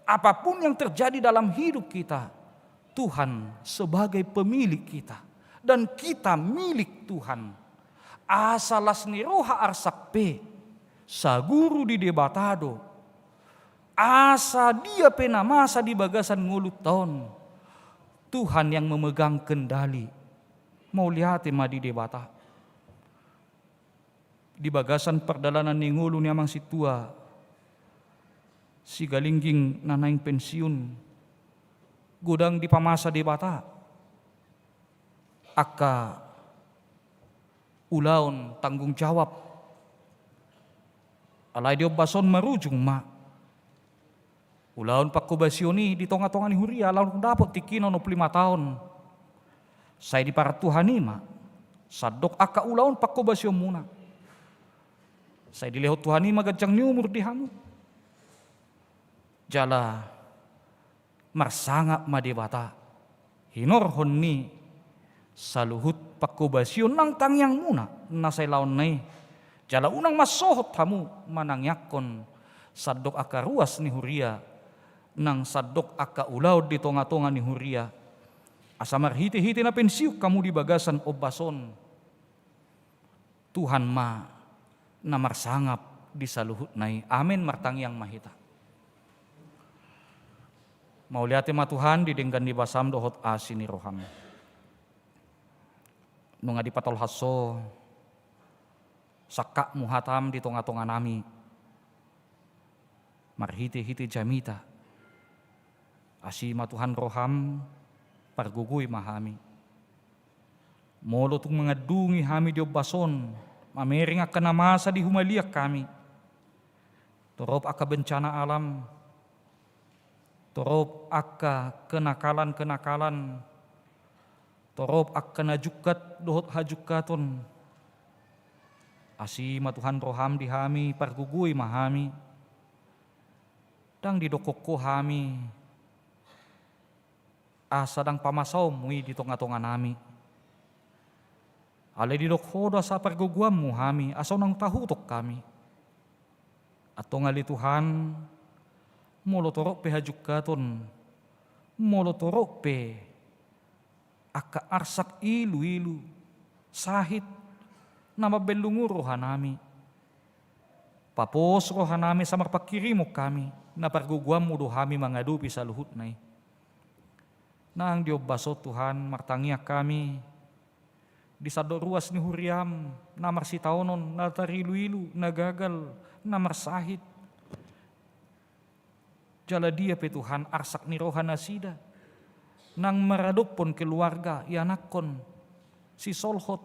Apapun yang terjadi dalam hidup kita, Tuhan sebagai pemilik kita, dan kita milik Tuhan. Asa las ni roha arsak pe, saguru di Debata do. Asa dia pe na masa di bagasan ngolunta on, Tuhan yang memegang kendali. Mauliate ma di Debata. Di bagasan pardalanan ni ngolu ni amang sintua Sigalingging na naeng pensiun, godang dipamasa Debata angka ulaon tanggung jawab. Alai di ombas on marujung ma ulaon pangkobasion i di tonga-tonga ni huria, laho dapot tingkina onom pulu lima taon. Sai diparan Tuhan i ma sandok angka ulaon pangkobasionmuna. Sai dilehon Tuhan i ma ganjang ni umur di hamu. Jala marsangap ma Debata hinorhon ni saluhut pangkobasion nang tangiangmuna na sai laonna i. Jala unang mansohot hamu manangiangkon sandok angka ruas ni huria, nang sandok angka ulaon di tonga-tonga ni huria. Asa marhite-hite na pensiun hamu di bagasan ombas on, Tuhan ma na marsangap di saluhutna i. Amen. Martangiang ma hita. Mauliate ma Tuhan di denggan ni basam dohot asi ni roham. Nunga dipatolhas Ho sangkapmu hatam di tonga-tonga nami marhite-hite jamita. Asi ma Tuhan roham, pargogoi ma hami. Molo tung mangandungi hami di ombas on, mamereng angka na masa di humaliang hami, torop angka bencana alam, torop angka kenakalan-kenakalan, torop angka na jungkat dohot hajungkaton. Asi ma Tuhan roham di hami, pargogoi ma hami. Ndang didokkon Ho hami asa ndang pamasaonmu i di tonga-tonga nami. Alai didok ho do asa pargogoanmu hami, asa unang tahuton hami. Antong ale Tuhan, molo torop pe hajungkaton, molo torop pe angka arsak ilu-ilu, sahit, na mambellungu roha nami, papos roha nami asa marpanghirimon hami, na pargogoanmu do hami mangadopi saluhutna i. Nang di ombas on Tuhan, martangiang hami, di sandok ruas ni huriam, na marsitaonon, na tarilu-ilu, na gagal, na marsahit. Jala dia pe Tuhan arsak ni roha nasida, nang maradophon keluarga, ianakhon, sisolhot,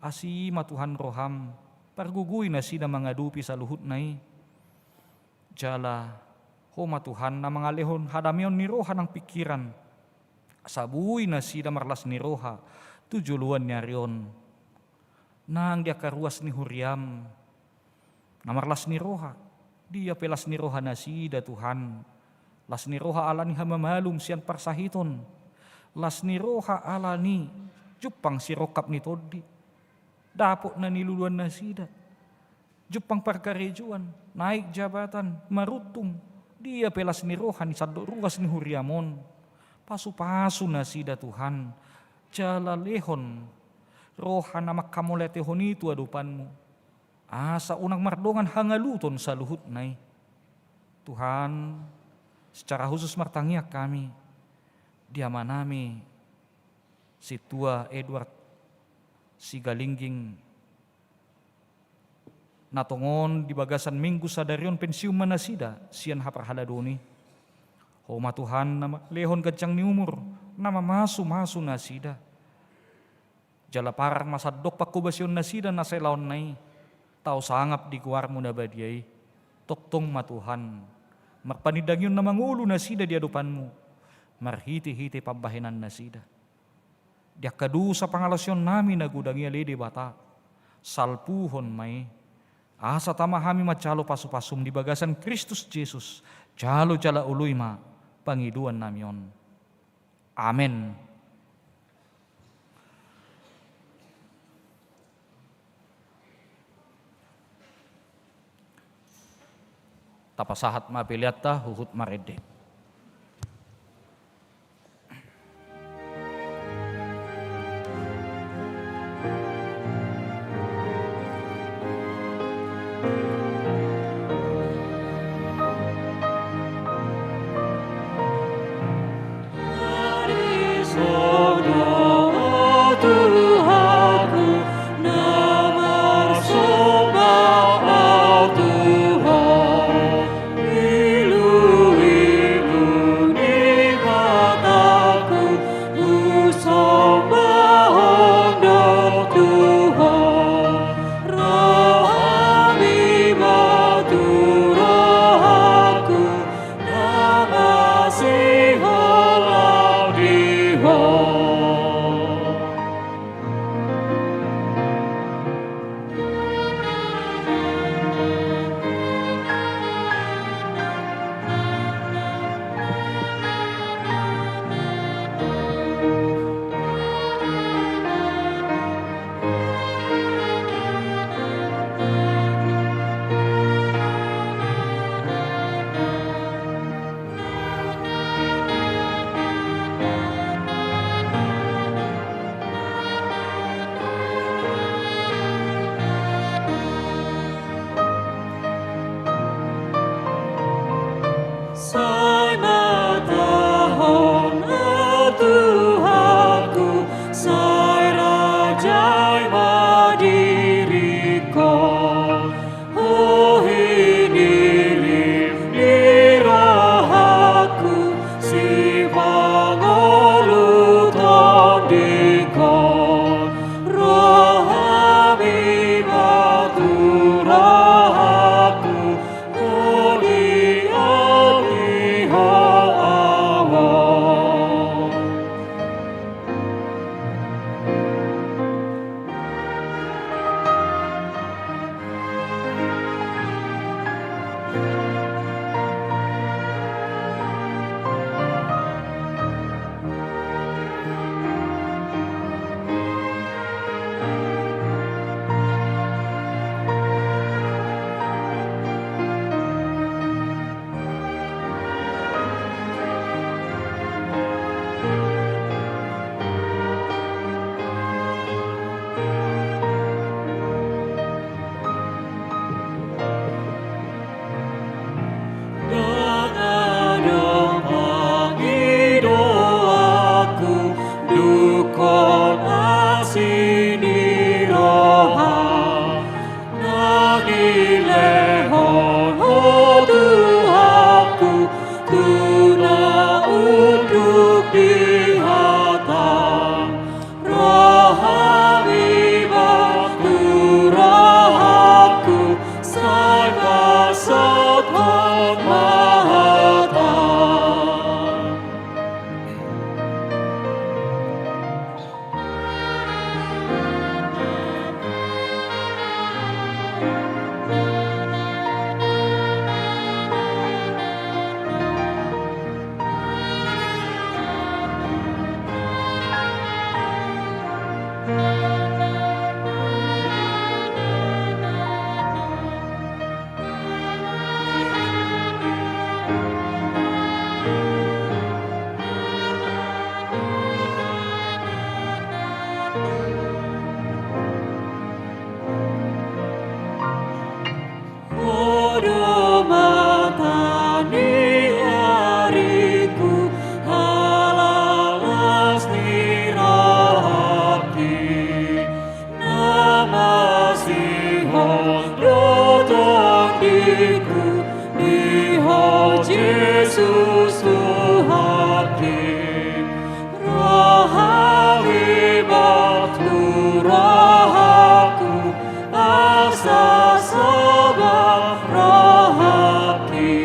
asi ma Tuhan roham, pargogoi nasida mangadopi saluhutna i. Jala, ho ma Tuhan na mangalehon hadameon ni roha nang pingkiran, asa boi nasida marlas ni roha, tu joloan ni ari on. Nang di angka ruas ni huriam, na marlas ni roha, dia pe las ni roha nasida Tuhan, las ni roha ala ni hamamalum sian parsahiton, las ni roha ala ni jumpang sirongkap ni tondi, dapot na niluluan nasida, jumpang parkarejoan, naik jabatan, maruntung, dia pe las ni roha ni sandok ruas ni huriam on. Pasu-pasu nasida Tuhan, jala lehon roha na manghamauliatehon i tu adopanmu, asa unang mardongan hangaluton saluhutna i. Tuhan, secara khusus martangiang hami, di amanami, Sintua Edward Sigalingging, na tongon di bagasan minggu sadari on pensiun ma nasida sian haparhaladon i. Ho ma Tuhan na ma-, lehon ganjang ni umur, na mamasu-masu nasida. Jala parar ma sandok panghobasion nasida na selaonna i, tau sangap di goarmu na badia i. Tongtong ma Tuhan, marpanindangion na mangolu nasida di adopanmu, marhite-hite pambahenan nasida. Di angka dosa pangalaosion nami na godang i ale Debata, salpuhon ma i, asa tama hami manjalo pasu-pasum di bagasan Kristus Jesus, jalo jala oloi ma pangidoan nami on. Amen. Tapasahat ma peleanta huhut marende. Jesus Tuhanki, rohami baktu rohangku, asa sabah rohangki.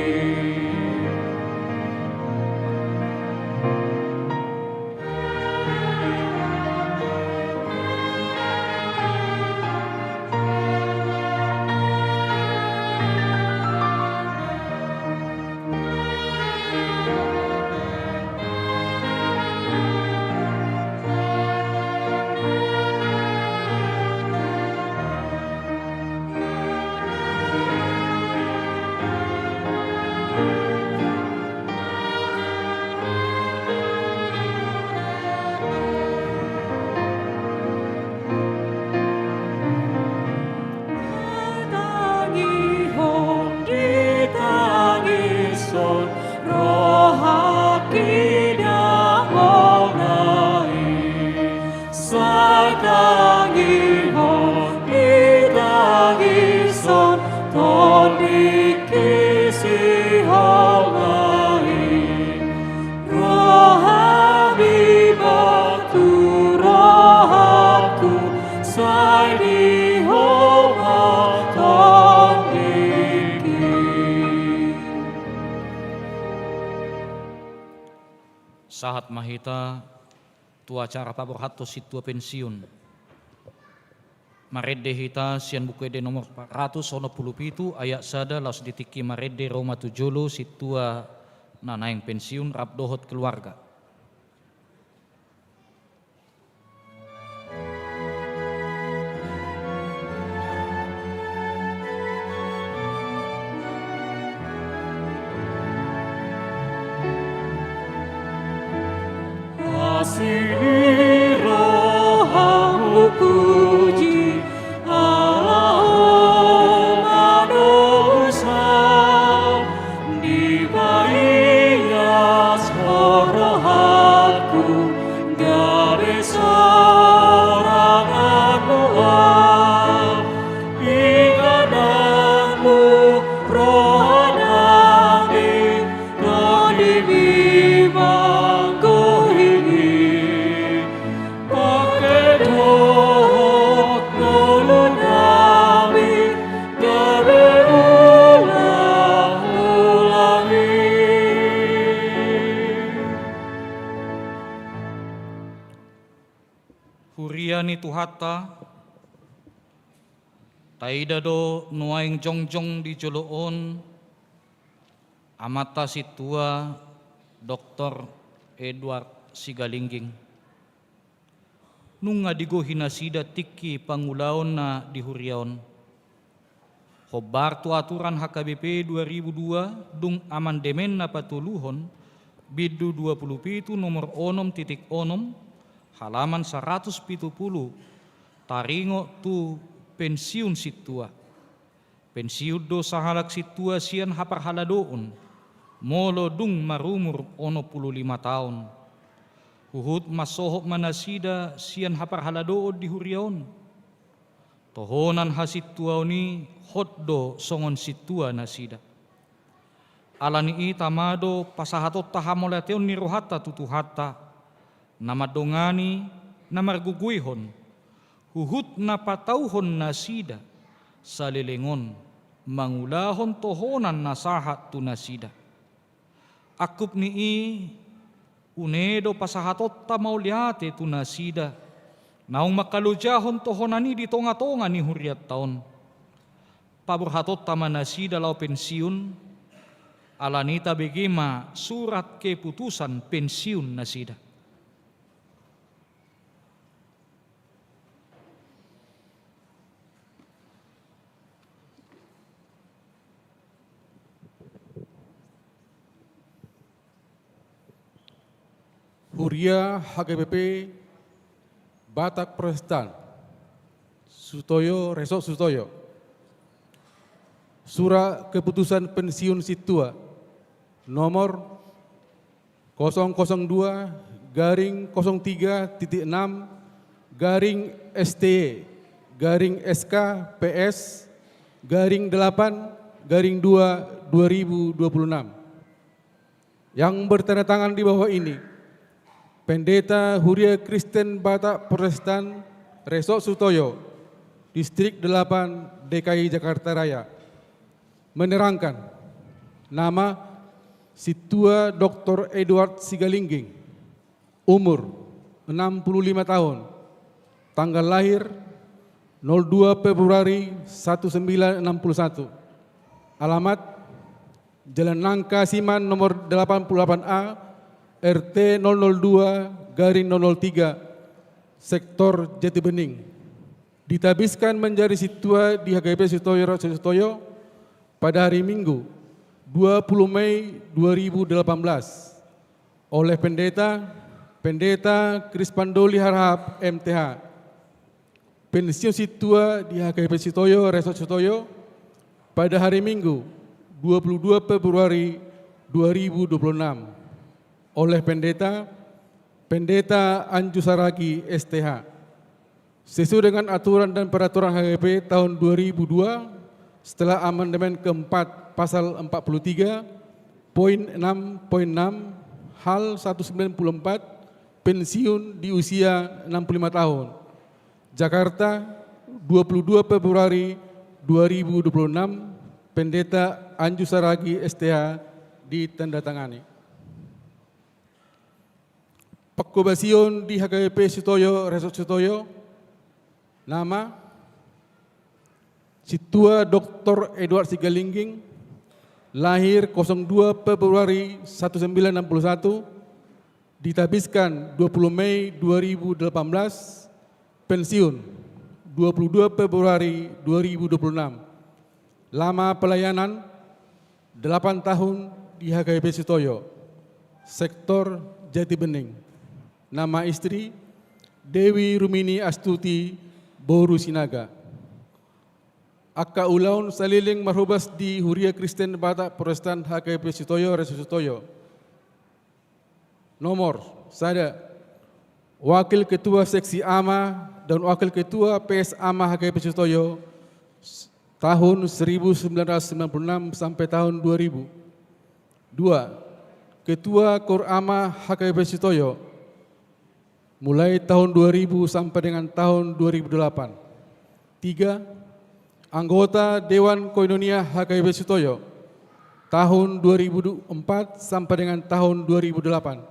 Tangihon ditangishon rohangki damang na i. Sai tangihon ditangishon tondingki siholongan i. Rohami baktu rohangku, sai di Ho ma tondingki. Sahat ma hita tu acara paborhathon sintua pensiun. Marende hita sian Buku Ende nomor empat ratus onom pulu pitu, ayat sada, laos di tingki marende ro ma tu jolo sintua na naeng pensiun rap dohot keluarga. Asi ni rohamu puji, ala Ho manusa, dipaias Ho rohangku, gabe sorangan Ho. Inganan Ho roha nami, tondimi manggohi i. Pangke dohot ngolu nami, gabe ulang-ulang i. Huria ni Tuhanta, taida do nuaeng jongjong di jolo on amanta sintua Doktor Edward Sigalingging. Nunga digohi nasida tingki pangulaonna di huria on. Hombar tu aturan H K B P dua ribu dua, dung amandemen na patoluhon, bindu dua pulu pitu nomor onom titik onom, halaman saratus pitu pulu, taringot tu pensiun sintua. Pensiun do sahalak sintua sian haparhaladoon, molo dung marumur onom pulu lima taon. Huhut mansohot ma nasida sian haparhaladoon di huria on. Tohonan hasintuaon i hot do songon sintua nasida. Ala ni i tama do pasahatonta hamauliateon ni rohanta tu Tuhanta, na mandongani, na margogoihon, huhut na patauhon nasida, saleleng on, mangulahon tohonan na sahat tu nasida. Angkup ni i, une do pasahatonta mauliate tu nasida, naung mangkalojahon tohonan i di tonga-tonga ni hurianta on. Paborhatonta ma nasida laho pensiun, ala ni i tabege ma surat keputusan pensiun nasida. Huria H K B P Batak Protestan, Sutoyo, Resort Sutoyo. Surat keputusan pensiun sintua nomor kosong kosong dua garing kosong tiga titik enam garing S T Y garing S K P S garing delapan garing dua dua ribu dua puluh enam. Yang bertanda tangan di bawah ini, Pendeta Huria Kristen Batak Protestan Resort Sutoyo, Distrik delapan D K I Jakarta Raya, menerangkan, nama, Sintua Doktor Edward Sigalingging, umur, enam puluh lima tahun, tanggal lahir, nol dua Februari seribu sembilan ratus enam puluh satu, alamat, Jalan Nangka Siman nomor delapan puluh delapan A, R T nol nol dua garing nol nol tiga, Sektor Jatibening. Ditabiskan menjadi sintua di H K B P Sutoyo Resort Sutoyo pada hari Minggu, dua puluh Mei dua ribu delapan belas, oleh Pendeta, Pendeta Krispandoli Harahap, M T H. Pensiun sintua di H K B P Sutoyo Resort Sutoyo pada hari Minggu, dua puluh dua Februari dua ribu dua puluh enam, oleh Pendeta, Pendeta Anju Saragi, S T H. Sesuai dengan aturan dan peraturan H K B P tahun dua ribu dua, setelah amandemen keempat pasal empat puluh tiga, poin enam, poin enam, hal seratus sembilan puluh empat, pensiun di usia enam puluh lima tahun. Jakarta, dua puluh dua Februari dua ribu dua puluh enam, Pendeta Anju Saragi, S T H, ditandatangani. Panghobasion di H K B P Sutoyo Resort Sutoyo, nama, Sintua Doktor Edward Sigalingging, lahir kosong dua Februari seribu sembilan ratus enam puluh satu, ditabiskan dua puluh Mei dua ribu delapan belas, pensiun dua puluh dua Februari dua ribu dua puluh enam. Lama pelayanan, delapan tahun di H K B P Sutoyo, Sektor Jatibening. Nama istri, Dewi Rumini Astuti, boru Sinaga. Angka ulaon saleleng marhobas di Huria Kristen Batak Protestan H K B P Sutoyo Resort Sutoyo. Nomor sada, Wakil Ketua Seksi Ama dan Wakil Ketua P S Ama H K B P Sutoyo, s-, tahun seribu sembilan ratus sembilan puluh enam sampai tahun dua ribu. Dua, Ketua Kor Ama H K B P Sutoyo, mulai tahun dua ribu sampai dengan tahun dua ribu delapan. Tiga, anggota Dewan Koinonia H K B P Sutoyo, tahun dua ribu empat sampai dengan tahun dua ribu delapan.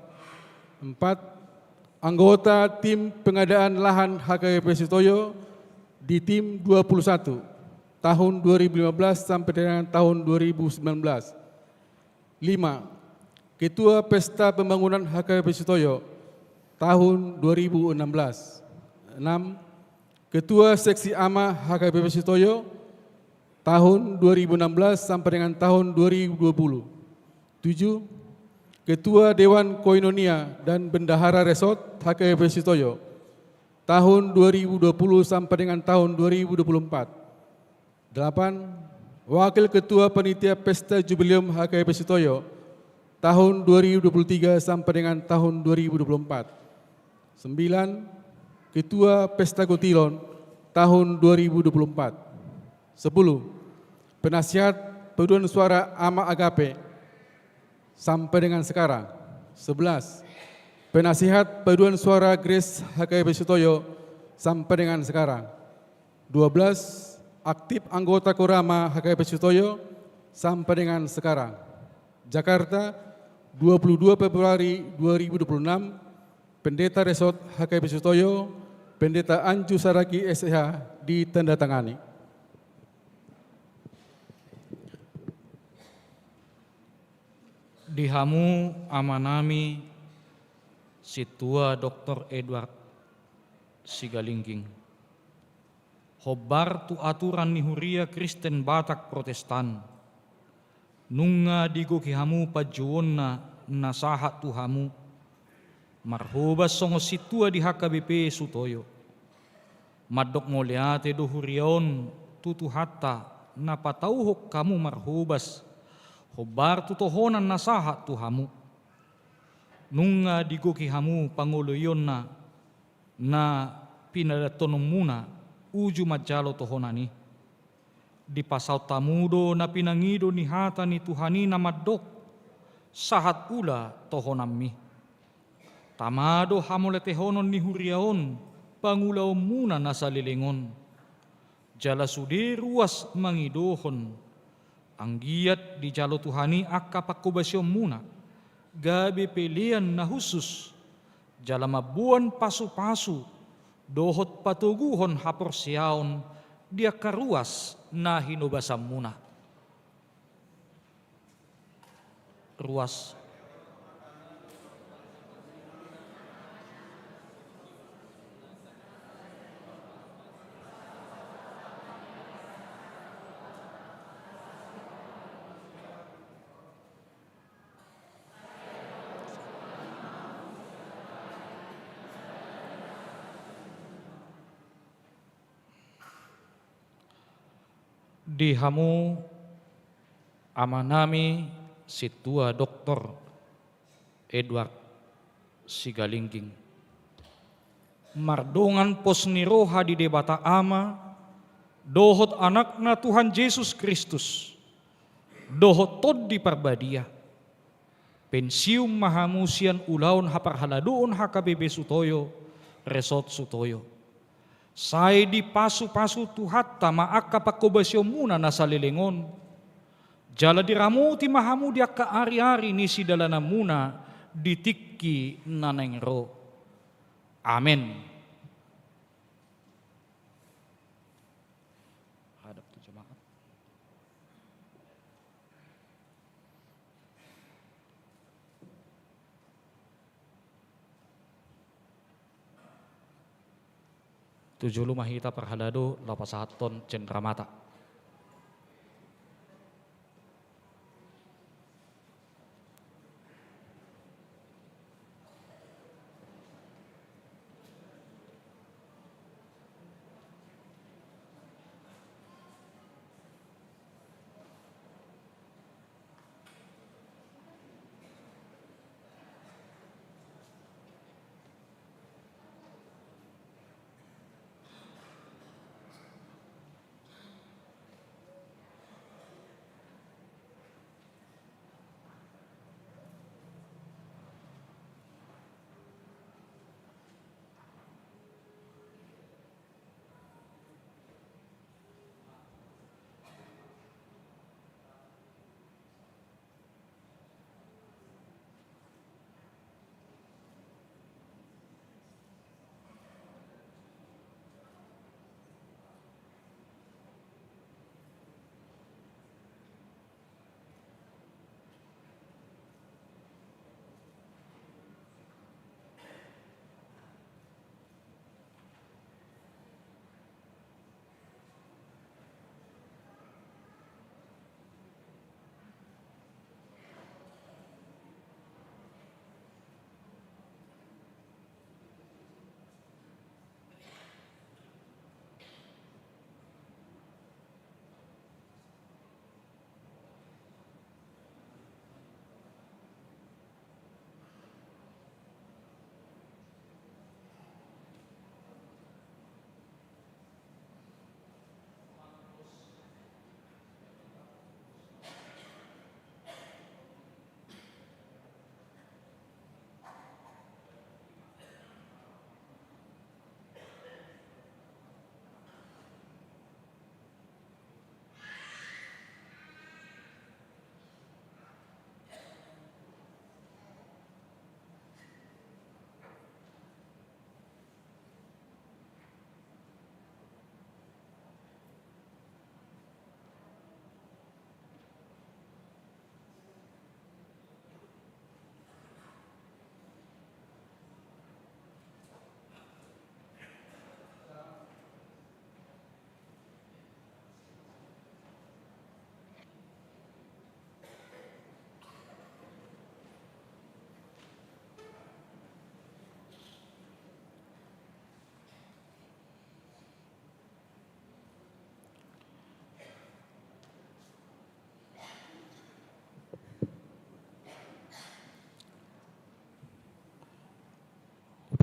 Empat, anggota tim pengadaan lahan H K B P Sutoyo di tim dua puluh satu, tahun dua ribu lima belas sampai dengan tahun dua ribu sembilan belas. Lima, Ketua Pesta Pembangunan H K B P Sutoyo, tahun dua ribu enam belas. Enam, Ketua Seksi Ama H K B P Sutoyo, tahun dua ribu enam belas sampai dengan tahun dua ribu dua puluh. Tujuh, Ketua Dewan Koinonia dan Bendahara Resort H K B P Sutoyo, tahun dua ribu dua puluh sampai dengan tahun dua ribu dua puluh empat. Delapan, Wakil Ketua Panitia Pesta Jubileum H K B P Sutoyo, tahun dua ribu dua puluh tiga sampai dengan tahun dua ribu dua puluh empat. Sembilan, Ketua Pesta Kotilon, tahun dua ribu dua puluh empat. Sepuluh, penasihat paduan suara Ama Agape, sampai dengan sekarang. Sebelas, penasihat paduan suara Grace H K B P Sutoyo, sampai dengan sekarang. Dua belas, aktif anggota Kor Ama H K B P Sutoyo, sampai dengan sekarang. Jakarta, dua puluh dua Februari dua ribu dua puluh enam, Pendeta Resort H K B P Sutoyo, Pendeta Anju Saragi, S H, ditandatangani. Di hamu amanami, Sintua Doktor Edward Sigalingging, hombar tu aturan ni Huria Kristen Batak Protestan, nunga digohi hamu panjouonna na sahat tu hamu, marhobas songon sintua di H K B P Sutoyo. Mandok mauliate do huria on tu Tuhanta, na patauhon hamu marhobas, hombar tu tohonan na sahat tu hamu. Nunga digohi hamu pangoloionna na pinadatahononmuna uju manjalo tohonan i. Dipasaut hamu do na pinangido ni hata ni Tuhan i na mandok: sahat ula tohonanmi. Tama do hamoletehonon ni huria on pangulaonmuna na saleleng on. Jala sude ruas mangidohon, anggiat dijalo Tuhan i angka panghobasionmuna, gabe pelean na hushus, jala mamboan pasupasu dohot patoguhon haporseaon di angka ruas na hinobasanmuna. Ruas. Di hamu amanami Sintua Doktor Edward Sigalingging, mardongan pos ni roha di Debata Ama dohot Anakna Tuhan Jesus Kristus dohot Tondi Parbadia, pensiun ma hamu sian ulaon haparhaladoon H K B P Sutoyo, Resort Sutoyo. Sai dipasupasu Tuhanta ma angka panghobasionmuna na saleleng on, jala diramoti ma hamu di angka ariari ni sidalananmuna di tingki na naeng ro. Amen. Hadap tu jemaat. Tu jolo ma hita parhalado laho pasahathon cendramata.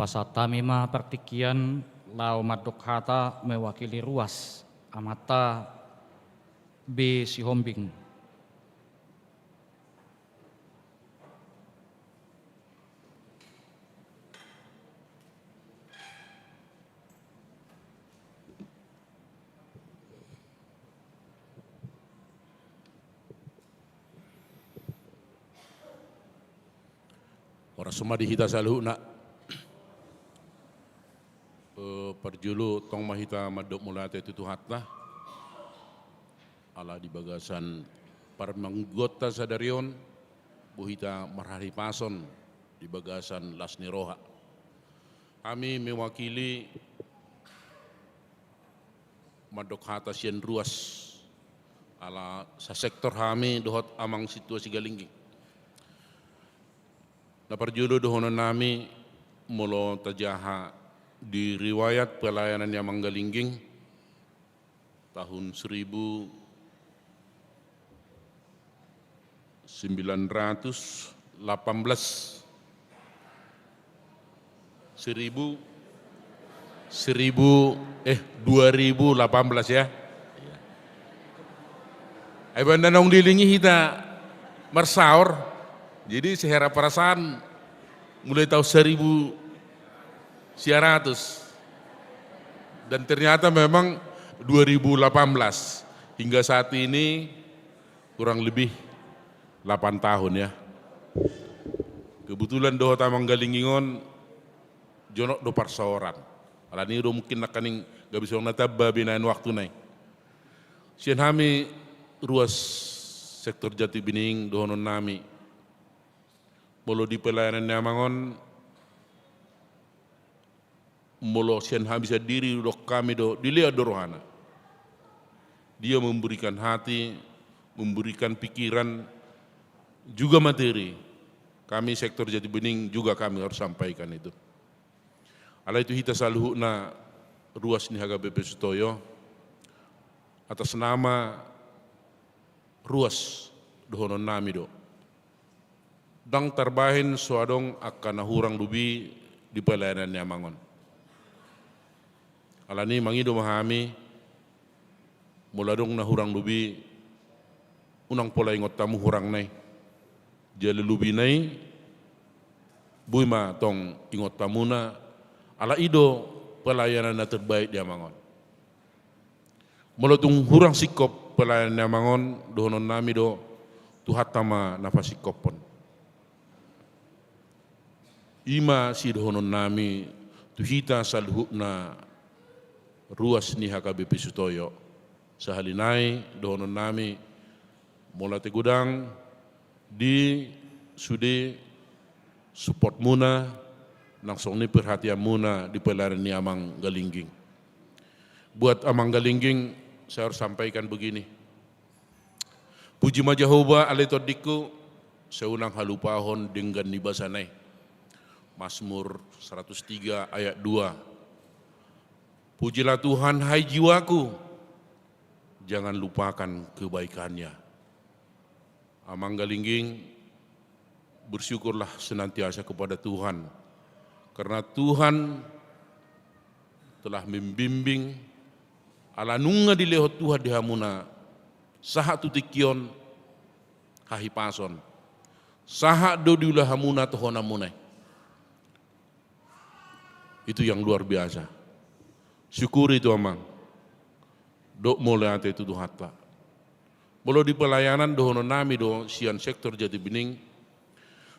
Hupasahat hami ma partingkian laho mandok hata mewakili ruas, Amanta B. Sihombing. Horas ma di hita saluhutna. Eh, parjolo tong ma hita mandok mauliate tu Tuhanta. Ala di bagasan parmingguonta sadari on, boi hita marhahipason di bagasan las ni roha. Hami mewakili mandok hata sian ruas, ala sasektor hami dohot amang sintua Sigalingging. Na parjolo dohonon nami, molo tajaha di riwayat pelayanan ni amang Galingging, tahun seribu sembilan ratus delapan belas, seribu, seribu, eh, dua ribu delapan belas ya. Iya. Ai banda naung dilingi hita marsaor, jadi sehera perasaan mulai tahun seribu sia ratus. Dan ternyata memang dua ribu delapan belas. Hingga saat ini kurang lebih delapan tahun ya. Kebetulan dohot amang Galingging on jonok do parsaoran. Alani do mungkin nangkaning gabe songon na tamba binaen waktu nai. Sian hami ruas sektor Jati Bening dohonon nami. Molo di pelayanan ni amang on, molo sian hami sandiri didok hami do, dilean do rohana. Dia memberikan hati, memberikan pikiran, juga materi. Kami sektor Jati Bening juga kami harus sampaikan itu. Alai tu hita saluhutna ruas ni H K B P Sutoyo, atas nama ruas dohonon nami do. Ndang tarbahen so adong angka na hurang lobi di pelayanan ni amang on. Alani mangido ma hami, molo adong na hurang lobi, unang pola ingot hamu hurang nai. Jala lobi nai, boi ma tong ingot hamuna, ala i do pelayanan na terbaik di amang on. Molo tung hurang singkop pelayanan ni amang on, dohonon nami do, Tuhanta ma na pasingkophon. I ma sidohonon nami tu hita saluhutna ruas ni H K B P Sutoyo. Sahali nai dohonon nami, molo ate godang di sude support muna, nang songon i perhatian muna di pelayanan ni amang Galingging. Buat amang Galingging, saya harus sampaikan begini. Puji ma Jahowa ale tondingku, sai unang halupahon denggan ni basana i. Mazmur seratus tiga ayat dua. Pujilah Tuhan, hai jiwaku, jangan lupakan kebaikannya. Amang Galingging, bersyukurlah senantiasa kepada Tuhan. Karena Tuhan telah membimbing, ala nunga dilehon Tuhan di hamuna, sahat tu tingki on, hahipason. Sahat do diula hamuna tohonanmuna i. Itu yang luar biasa. Syukuri tu amang. Dok mauliate tu Tuhanta. Molo di pelayanan dohonon nami do sian sektor Jati Bening,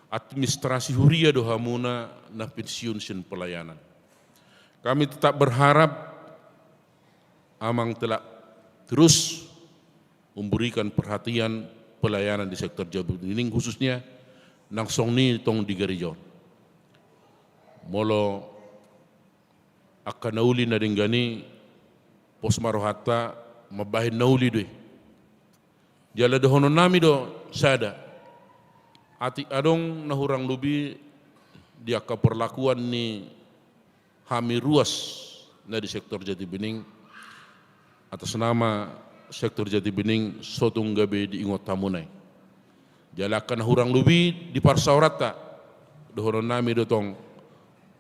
administrasi huria do hamuna na pensiun sian pelayanan. Kami tetap berharap amang telah terus memberikan perhatian pelayanan di sektor Jati Bening khususnya nang songon i tong di gareja on. Molo angka na uli na denggan i, pos ma rohanta mambahen na uli do i. Jala dohonon nami do sada. Atik adong na hurang lobi di angka perlakuan ni hami ruas na di sektor Jati Bening, atas nama sektor Jati Bening, so tung gabe diingot hamuna i. Jala angka na hurang lobi di parsaoranta, dohonon nami do tong,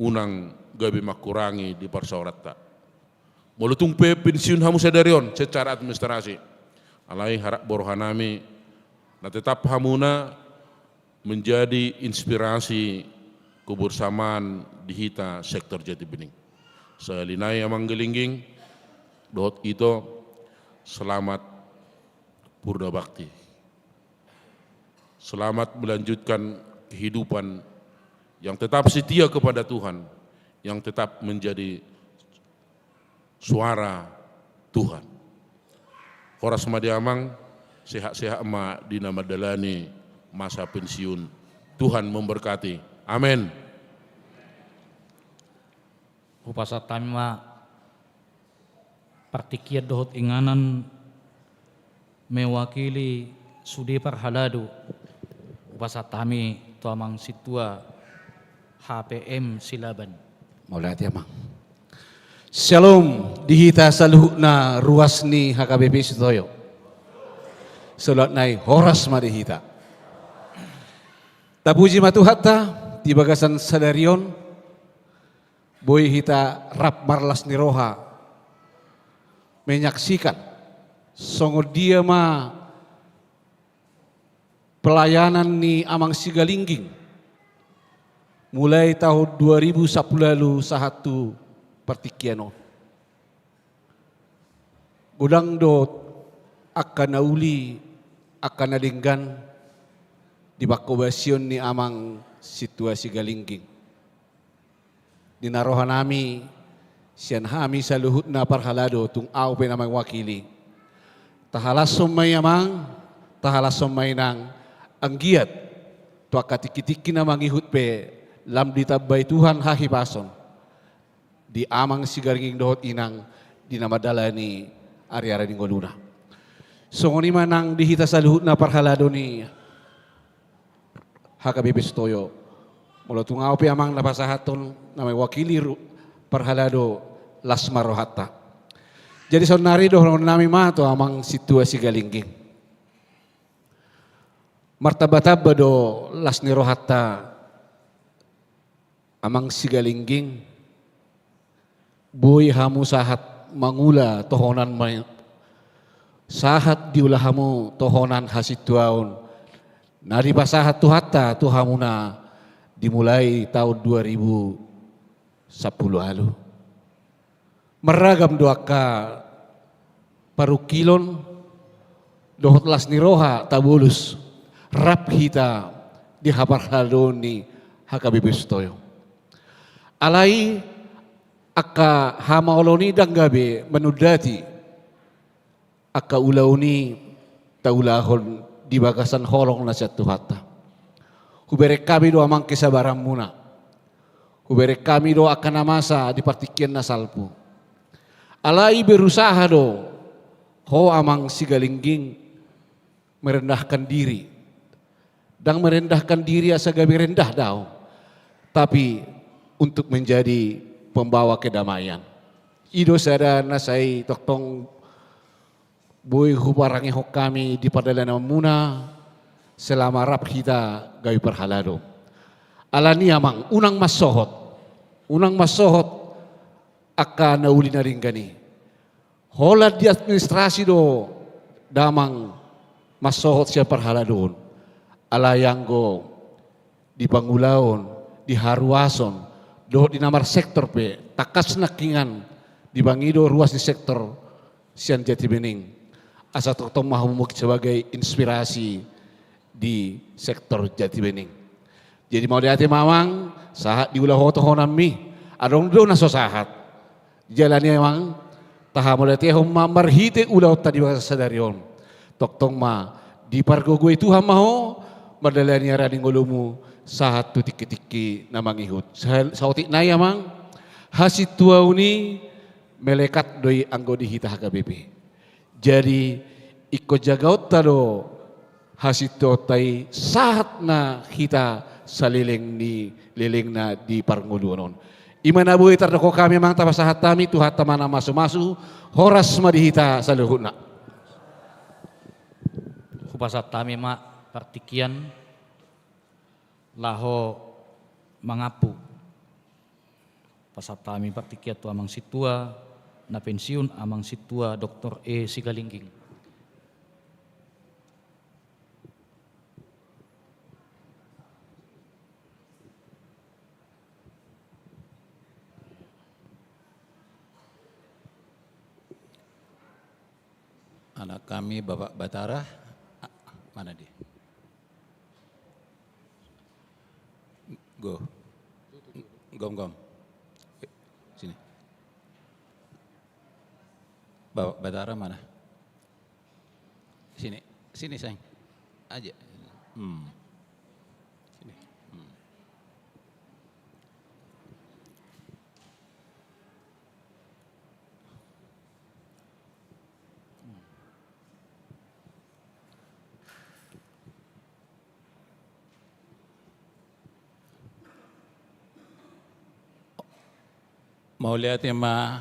unang gabe mangkurangi di parsaoranta. Molo tung pe pensiun hamu sadari on secara administrasi, alai harap rohanami na tetap hamuna menjadi inspirasi kebersamaan di hita sektor Jati Bening. Sahali nai amang Galingging dohot ito, selamat purna bakti. Selamat melanjutkan kehidupan yang tetap setia kepada Tuhan, yang tetap menjadi suara Tuhan. Horas ma di amang, sehat-sehat ma di na mandalani masa pensiun. Tuhan memberkati. Amin. Hupasahat hami ma partingkian dohot inganan mewakili sude parhalado. Hupasahat hami tu amang sintua H P M Silaban. Mauliate amang. Syalom di hita saluhutna ruas ni H K B P Sitoyo. Saluhutna i horas ma di hita. Tapuji ma Tuhanta di bagasan sadari on. Boi hita rap marlas ni roha menyaksikan songon dia ma pelayanan ni amang Sigalingging mulai tahun dua ribu sampulu ualu sahat tu partingkian on. Godang do angka na uli, angka na denggan di panghobasion ni amang sintua Sigalingging. Di na rohanami sian hami saluhutna parhalado, tung ahu pe na mewakili. Tahalashon ma i amang, tahalashon ma i inang, anggiat tu angka tingki-tingki na mangihut pe lam ditambai Tuhan hahipason di amang Sigalingging dohot inang di na mandalani ari-ari ni ngoluna. Songon i ma nang di hita saluhutna parhalado ni H K B P Sitoyo. Molo tung ahu pe amang na pasahathon na mewakili ru-, parhalado, las ma rohanta. Jadi saonnari dohononnami ma tu amang sintua Sigalingging. Martamba-tamba do las ni rohanta amang Sigalingging. Boi hamu sahat mangula tohonan ma-, sahat diula hamu tohonan hasintuaon na dipasahat Tuhanta tu hamuna dimulai tahun dua ribu sampulu ualu. Marragam do angka parungkilon dohot las ni roha tabolus rap hita di haparhaladoon ni H K B P Sitoyo. Alai angka hamaolon i ndang gabe manundati angka ulaon i taulahon di bagasan holong na sian Tuhanta. Hubereng hami do amang kesabaranmuna. Hubereng hami do angka na masa di partingkian na salpu. Alai berusaha do ho amang Sigalingging merendahkan diri. Ndang merendahkan diri asa gabe rendah, daong. Tapi untuk menjadi pembawa kedamaian. I do sada na sai tongtong boi huparangehon hami di pardalananmuna selama rap hita gabe parhalado. Alani amang, unang mansohot. Unang mansohot angka na uli na denggan i. Holan di administrasi do damang mansohot sian parhaladoon. Alai anggo di pangulaon, di haruason, dohot di na marsektor pe, tangkas nangkiningan dipangido ruas ni sektor sian Jatibening. Asa tongtong ma hamu mungkin sebagai inspirasi di sektor Jatibening. Jadi mauliate ma amang, sahat diula ho tohonanmi, adong do na so sahat. Jala ni amang, tahamauliatehon ma marhite ulaonta di bagasan sadari on. Tongtong ma dipargogoi Tuhan ma ho, mardalani ari ni ngolumu, sahat tu tingki-tingki na mangihut. Sa-, saotik nai amang, hasintuaon i melekat do i anggo di hita H K B P. Jadi, ingkon jagaonta do hasintuaonta i sahat na hita saleleng ni lelengna di parngoluon on. I ma na boi tardok hami amang, tapasahat hami, Tuhanta ma na mamasu-masu, horas ma di hita saluhutna. Hupasahat hami ma partingkian laho mangampu. Pasahat hami partingkian tu amang sintua na pensiun, amang sintua Doktor E Sigalingging. Anak kami Bapak Batara, a-, mana dia? Go. Gom, gom. Sini. Ba-, Batara mana? Sini, sini, sayang. Aja. Hmm. Sini. Hmm. Mauliate ma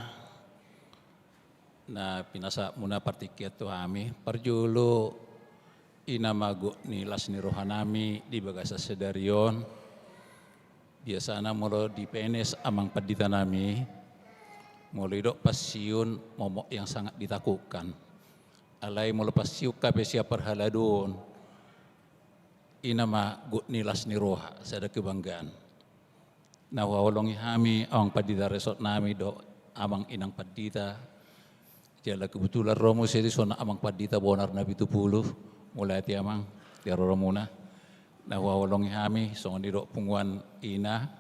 na pinasahatmuna partingkian tu hami. Parjolo, i na ma gok ni las ni rohanami di bagasan sadari on. Biasana molo di Penes amang panditanami, molo didok pensiun, momok yang sangat ditakutkan. Alai molo pensiun hape sian parhaladoon, i na ma gok ni las ni roha, sada kebanggaan. Na huhaholongi hami amang pandita resort nami dohot amang inang pandita. Jala kebetulan ro muse dison amang pandita Bonar Napitupulu. Mauliate amang, di haroromuna. Na huhaholongi hami, songon i dohot punguan ina,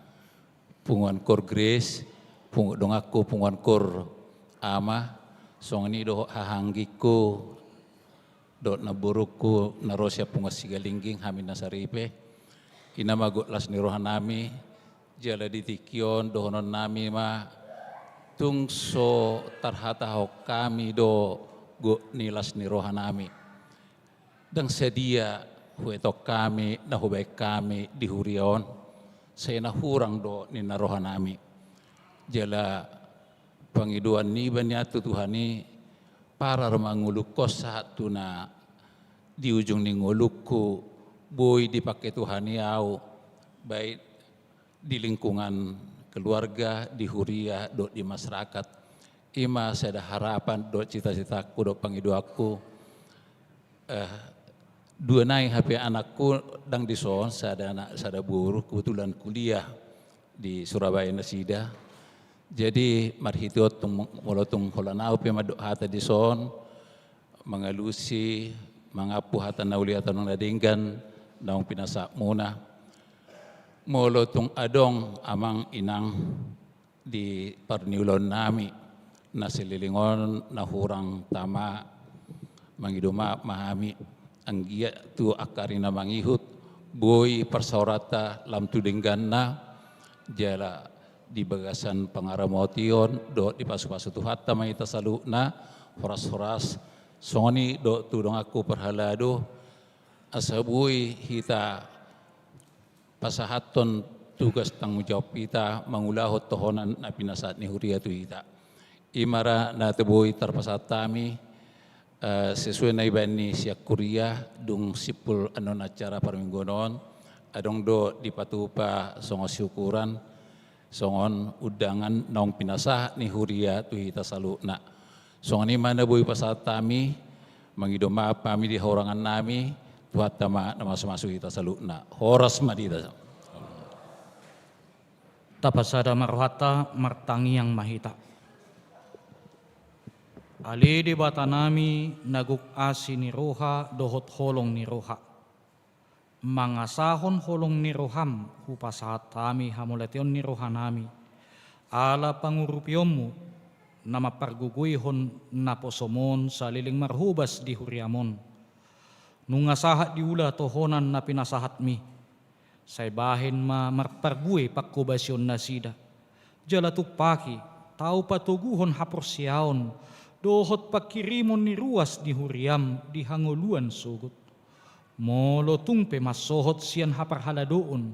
punguan koor Grace, pung-, donganku punguan koor ama, songon i dohot hahaanggingku, dohot namborungku na ro sian punguan Sigalingging, hami na saripe. I na ma gok las ni rohanami, jala di tingki on dohononnami ma, tung so tarhatahon hami do gok ni las ni rohanami. Ndang sadia huetong hami na hubaen hami di huria on, sai na hurang do ninna rohanami. Jala pangidoan niba nian tu Tuhan i, parar ma ngolungkon sahat tu na di ujung ni ngolungku, boi dipangke Tuhan i au, baik di lingkungan keluarga, di huria, dohot di masyarakat. I ma sada harapan dohot cita-citaku dohot pangidoanku. Eh, dua nai hape anakku ndang dison, sada anak, sada boru, kebetulan kuliah di Surabaya nasida. Jadi, marhite on tung, molo tung holan au pe mandok hata dison, mangalusi, mangampu hata na uli, hata na denggan, naung pinasahatmuna. Molo tung adong amang inang di parniulaonnami, na saleleng on na hurang tama, mangido maaf ma hami, anggiat tu angka ari na mangihut, boi parsaoranta lam tu dengganna, jala di bagasan pangaramotion, dohot dipasupasu Tuhanta ma hita saluhutna, horas-horas, songon i dohot tu donganku parhalado, asa boi hita pasahathon tugas tanggung jawab hita mangulahon tohonan na pinasahat ni huria tu hita. I ma ra na tabo i tarpasahat hami, eh, sesuai na dibaen ni sian huria, dung simpul annon acara parmingguon on, adong do dipatupa songon siukuran, songon undangan naung pinasahat ni huria tu hita saluhutna. Songon i ma na boi pasahat hami, mangido maaf hami di hahurangannami, Tuhanta ma na mamasu-masu hita saluhutna. Horas ma di hita. Tapasada ma rohanta, martangiang ma hita. Ale Debatanami na gok asi ni roha dohot holong ni roha. Mangasahon holong ni roham hupasahat hami hamauliateon ni rohanami, ala pangurupionmu na mampargogoihon naposom on saleleng marhobas di huriam on. Nunga sahat diula tohonan na pinasahatmi, sai bahen ma marparbue panghobasion nasida. Jala tumpaki, tau patoguhon haporseaon, dohot panghirimon ni ruas di huriam di hangoluan sogot. Molo tung pe mansohot sian haparhaladoon,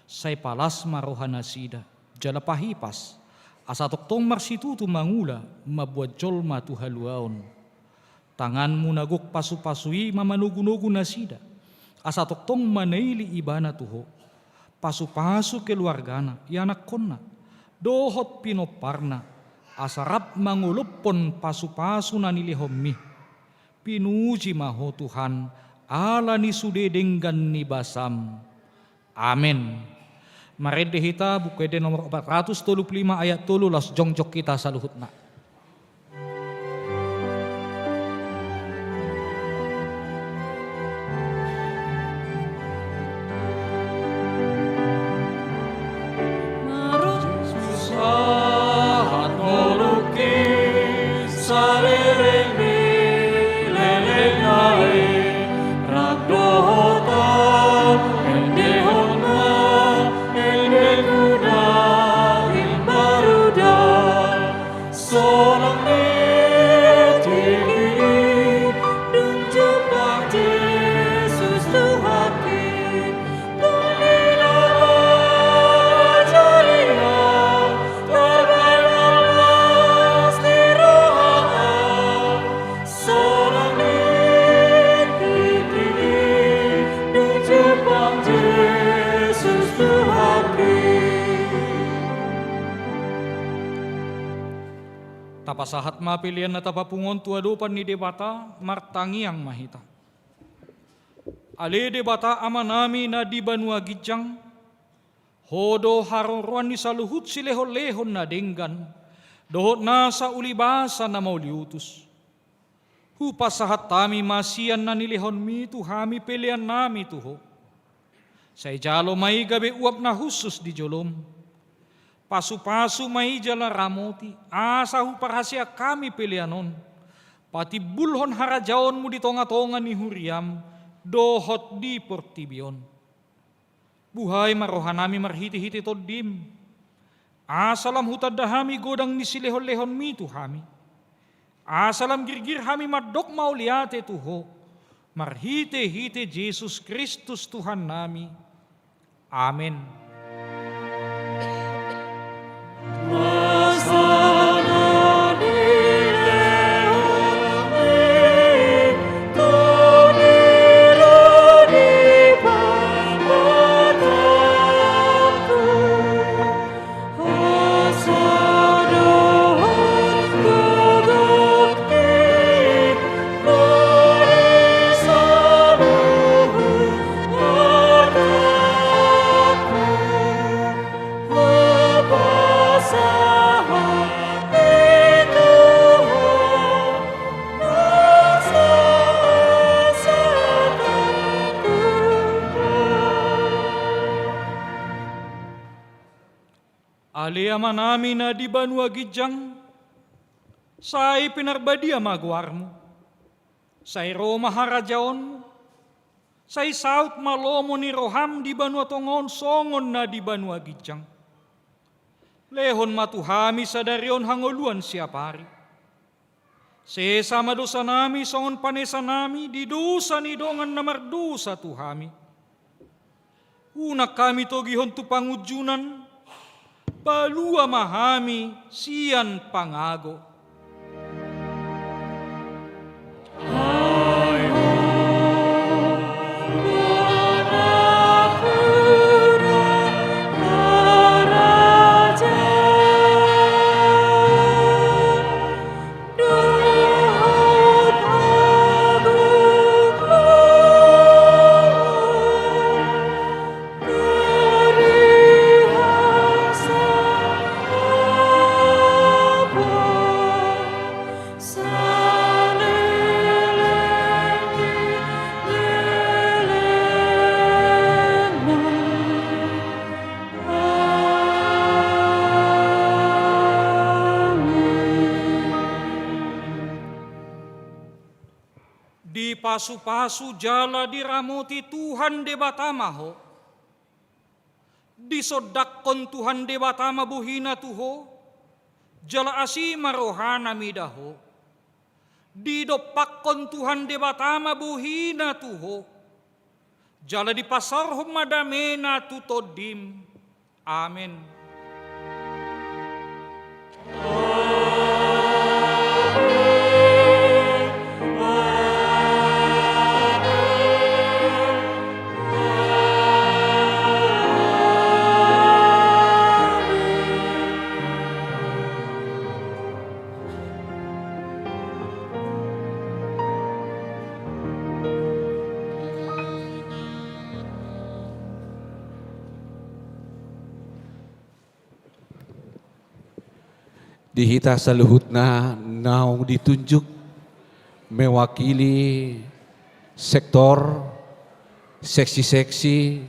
sai palas ma roha nasida, jala pahipas, asa tongtong marsitutu mangula, mambuat jolma tu haluaon. Tanganmu na gok pasupasu i mamanogunogu nasida, asa tongtong manaili ibana tu ho. Pasupasu keluargana, ianakhonna, dohot pinomparna, asa rap mangolophon pasupasu na nilehonmi. Pinuji ma ho Tuhan, ala ni sude denggan ni basam. Amen. Marende hita Buku Ende nomor opat ratus tolu pulu lima ayat tolu, laos jongjong hita saluhutna. Tapasahat ma pelean na tapapungu on tu adopan ni Debata, martangiang ma hita. Ale Debata Amanami na di banua ginjang, Ho do haroroan ni saluhut silehonlehon na denggan, dohot nasa ulibasa na mauliutus. Hupasahat hami ma sian na nilehonMi tu hami peleannami tu Ho. Sai jalo ma i gabe uap na hushus di joloM. Pasupasu ma i jala ramoti, asa huparhaseang hami pelean on patimbulhon harajaonMu di tongatonga ni huriaM dohot di portibi on. Buhai ma rohanami marhitehite TondiM, asa lam hutanda hami godang ni silehonlehonMi tu hami, asa lam girgir hami mandok mauliate tu Ho, marhitehite Jesus Kristus Tuhannami. Amen. Ale Amanami na di banua ginjang, sai pinarbadia ma goarMu. Sai ro ma harajaonMu. Sai saut ma lomo ni rohaM di banua tonga on songon na di banua ginjang. Lehon ma tu hami sadari on hangoluan siapari. Sesa ma dosanami songon panesanami di dosa ni dongan na mardosa tu hami. Unang hami togihon tu pangunjunan, palua ma hami sian pangago. Dipasupasu jala diramoti Tuhan Debata ma ho. Disondangkon Tuhan Debata ma bohiNa tu ho, jala asi ma rohaNa mida ho. Didompakkon Tuhan Debata ma bohiNa tu ho, jala dipasaorhon ma dameNa tu tondim. Amen. Di hita saluhutna naung ditunjuk mewakili sektor, seksi-seksi,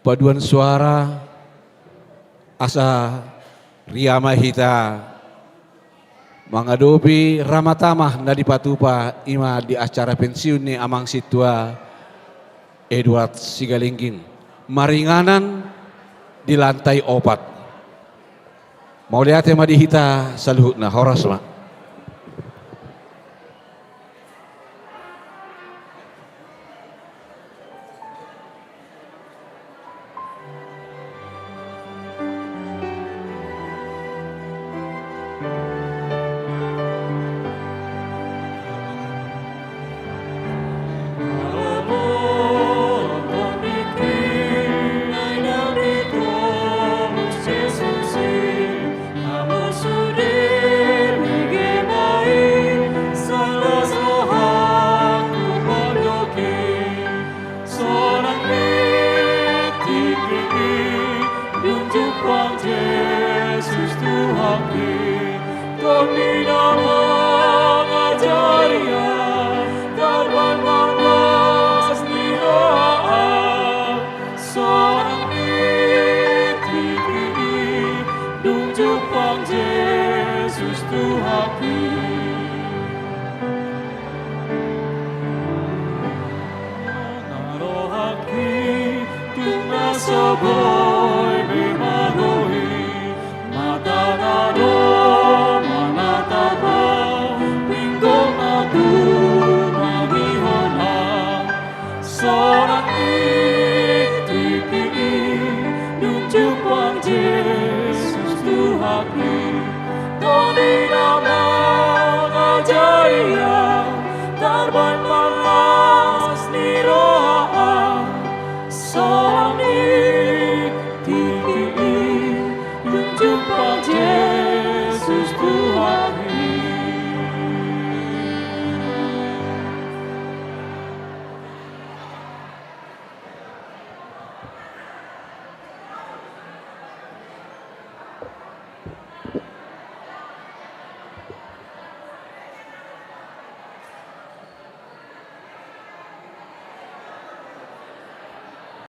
paduan suara, asa ria ma hita mangadopi rama tama na dipatupa i ma di acara pensiun ni amang sintua Edward Sigalingging, maringanan di lantai opat. Mauliate ma di hita saluhutna, horas ma.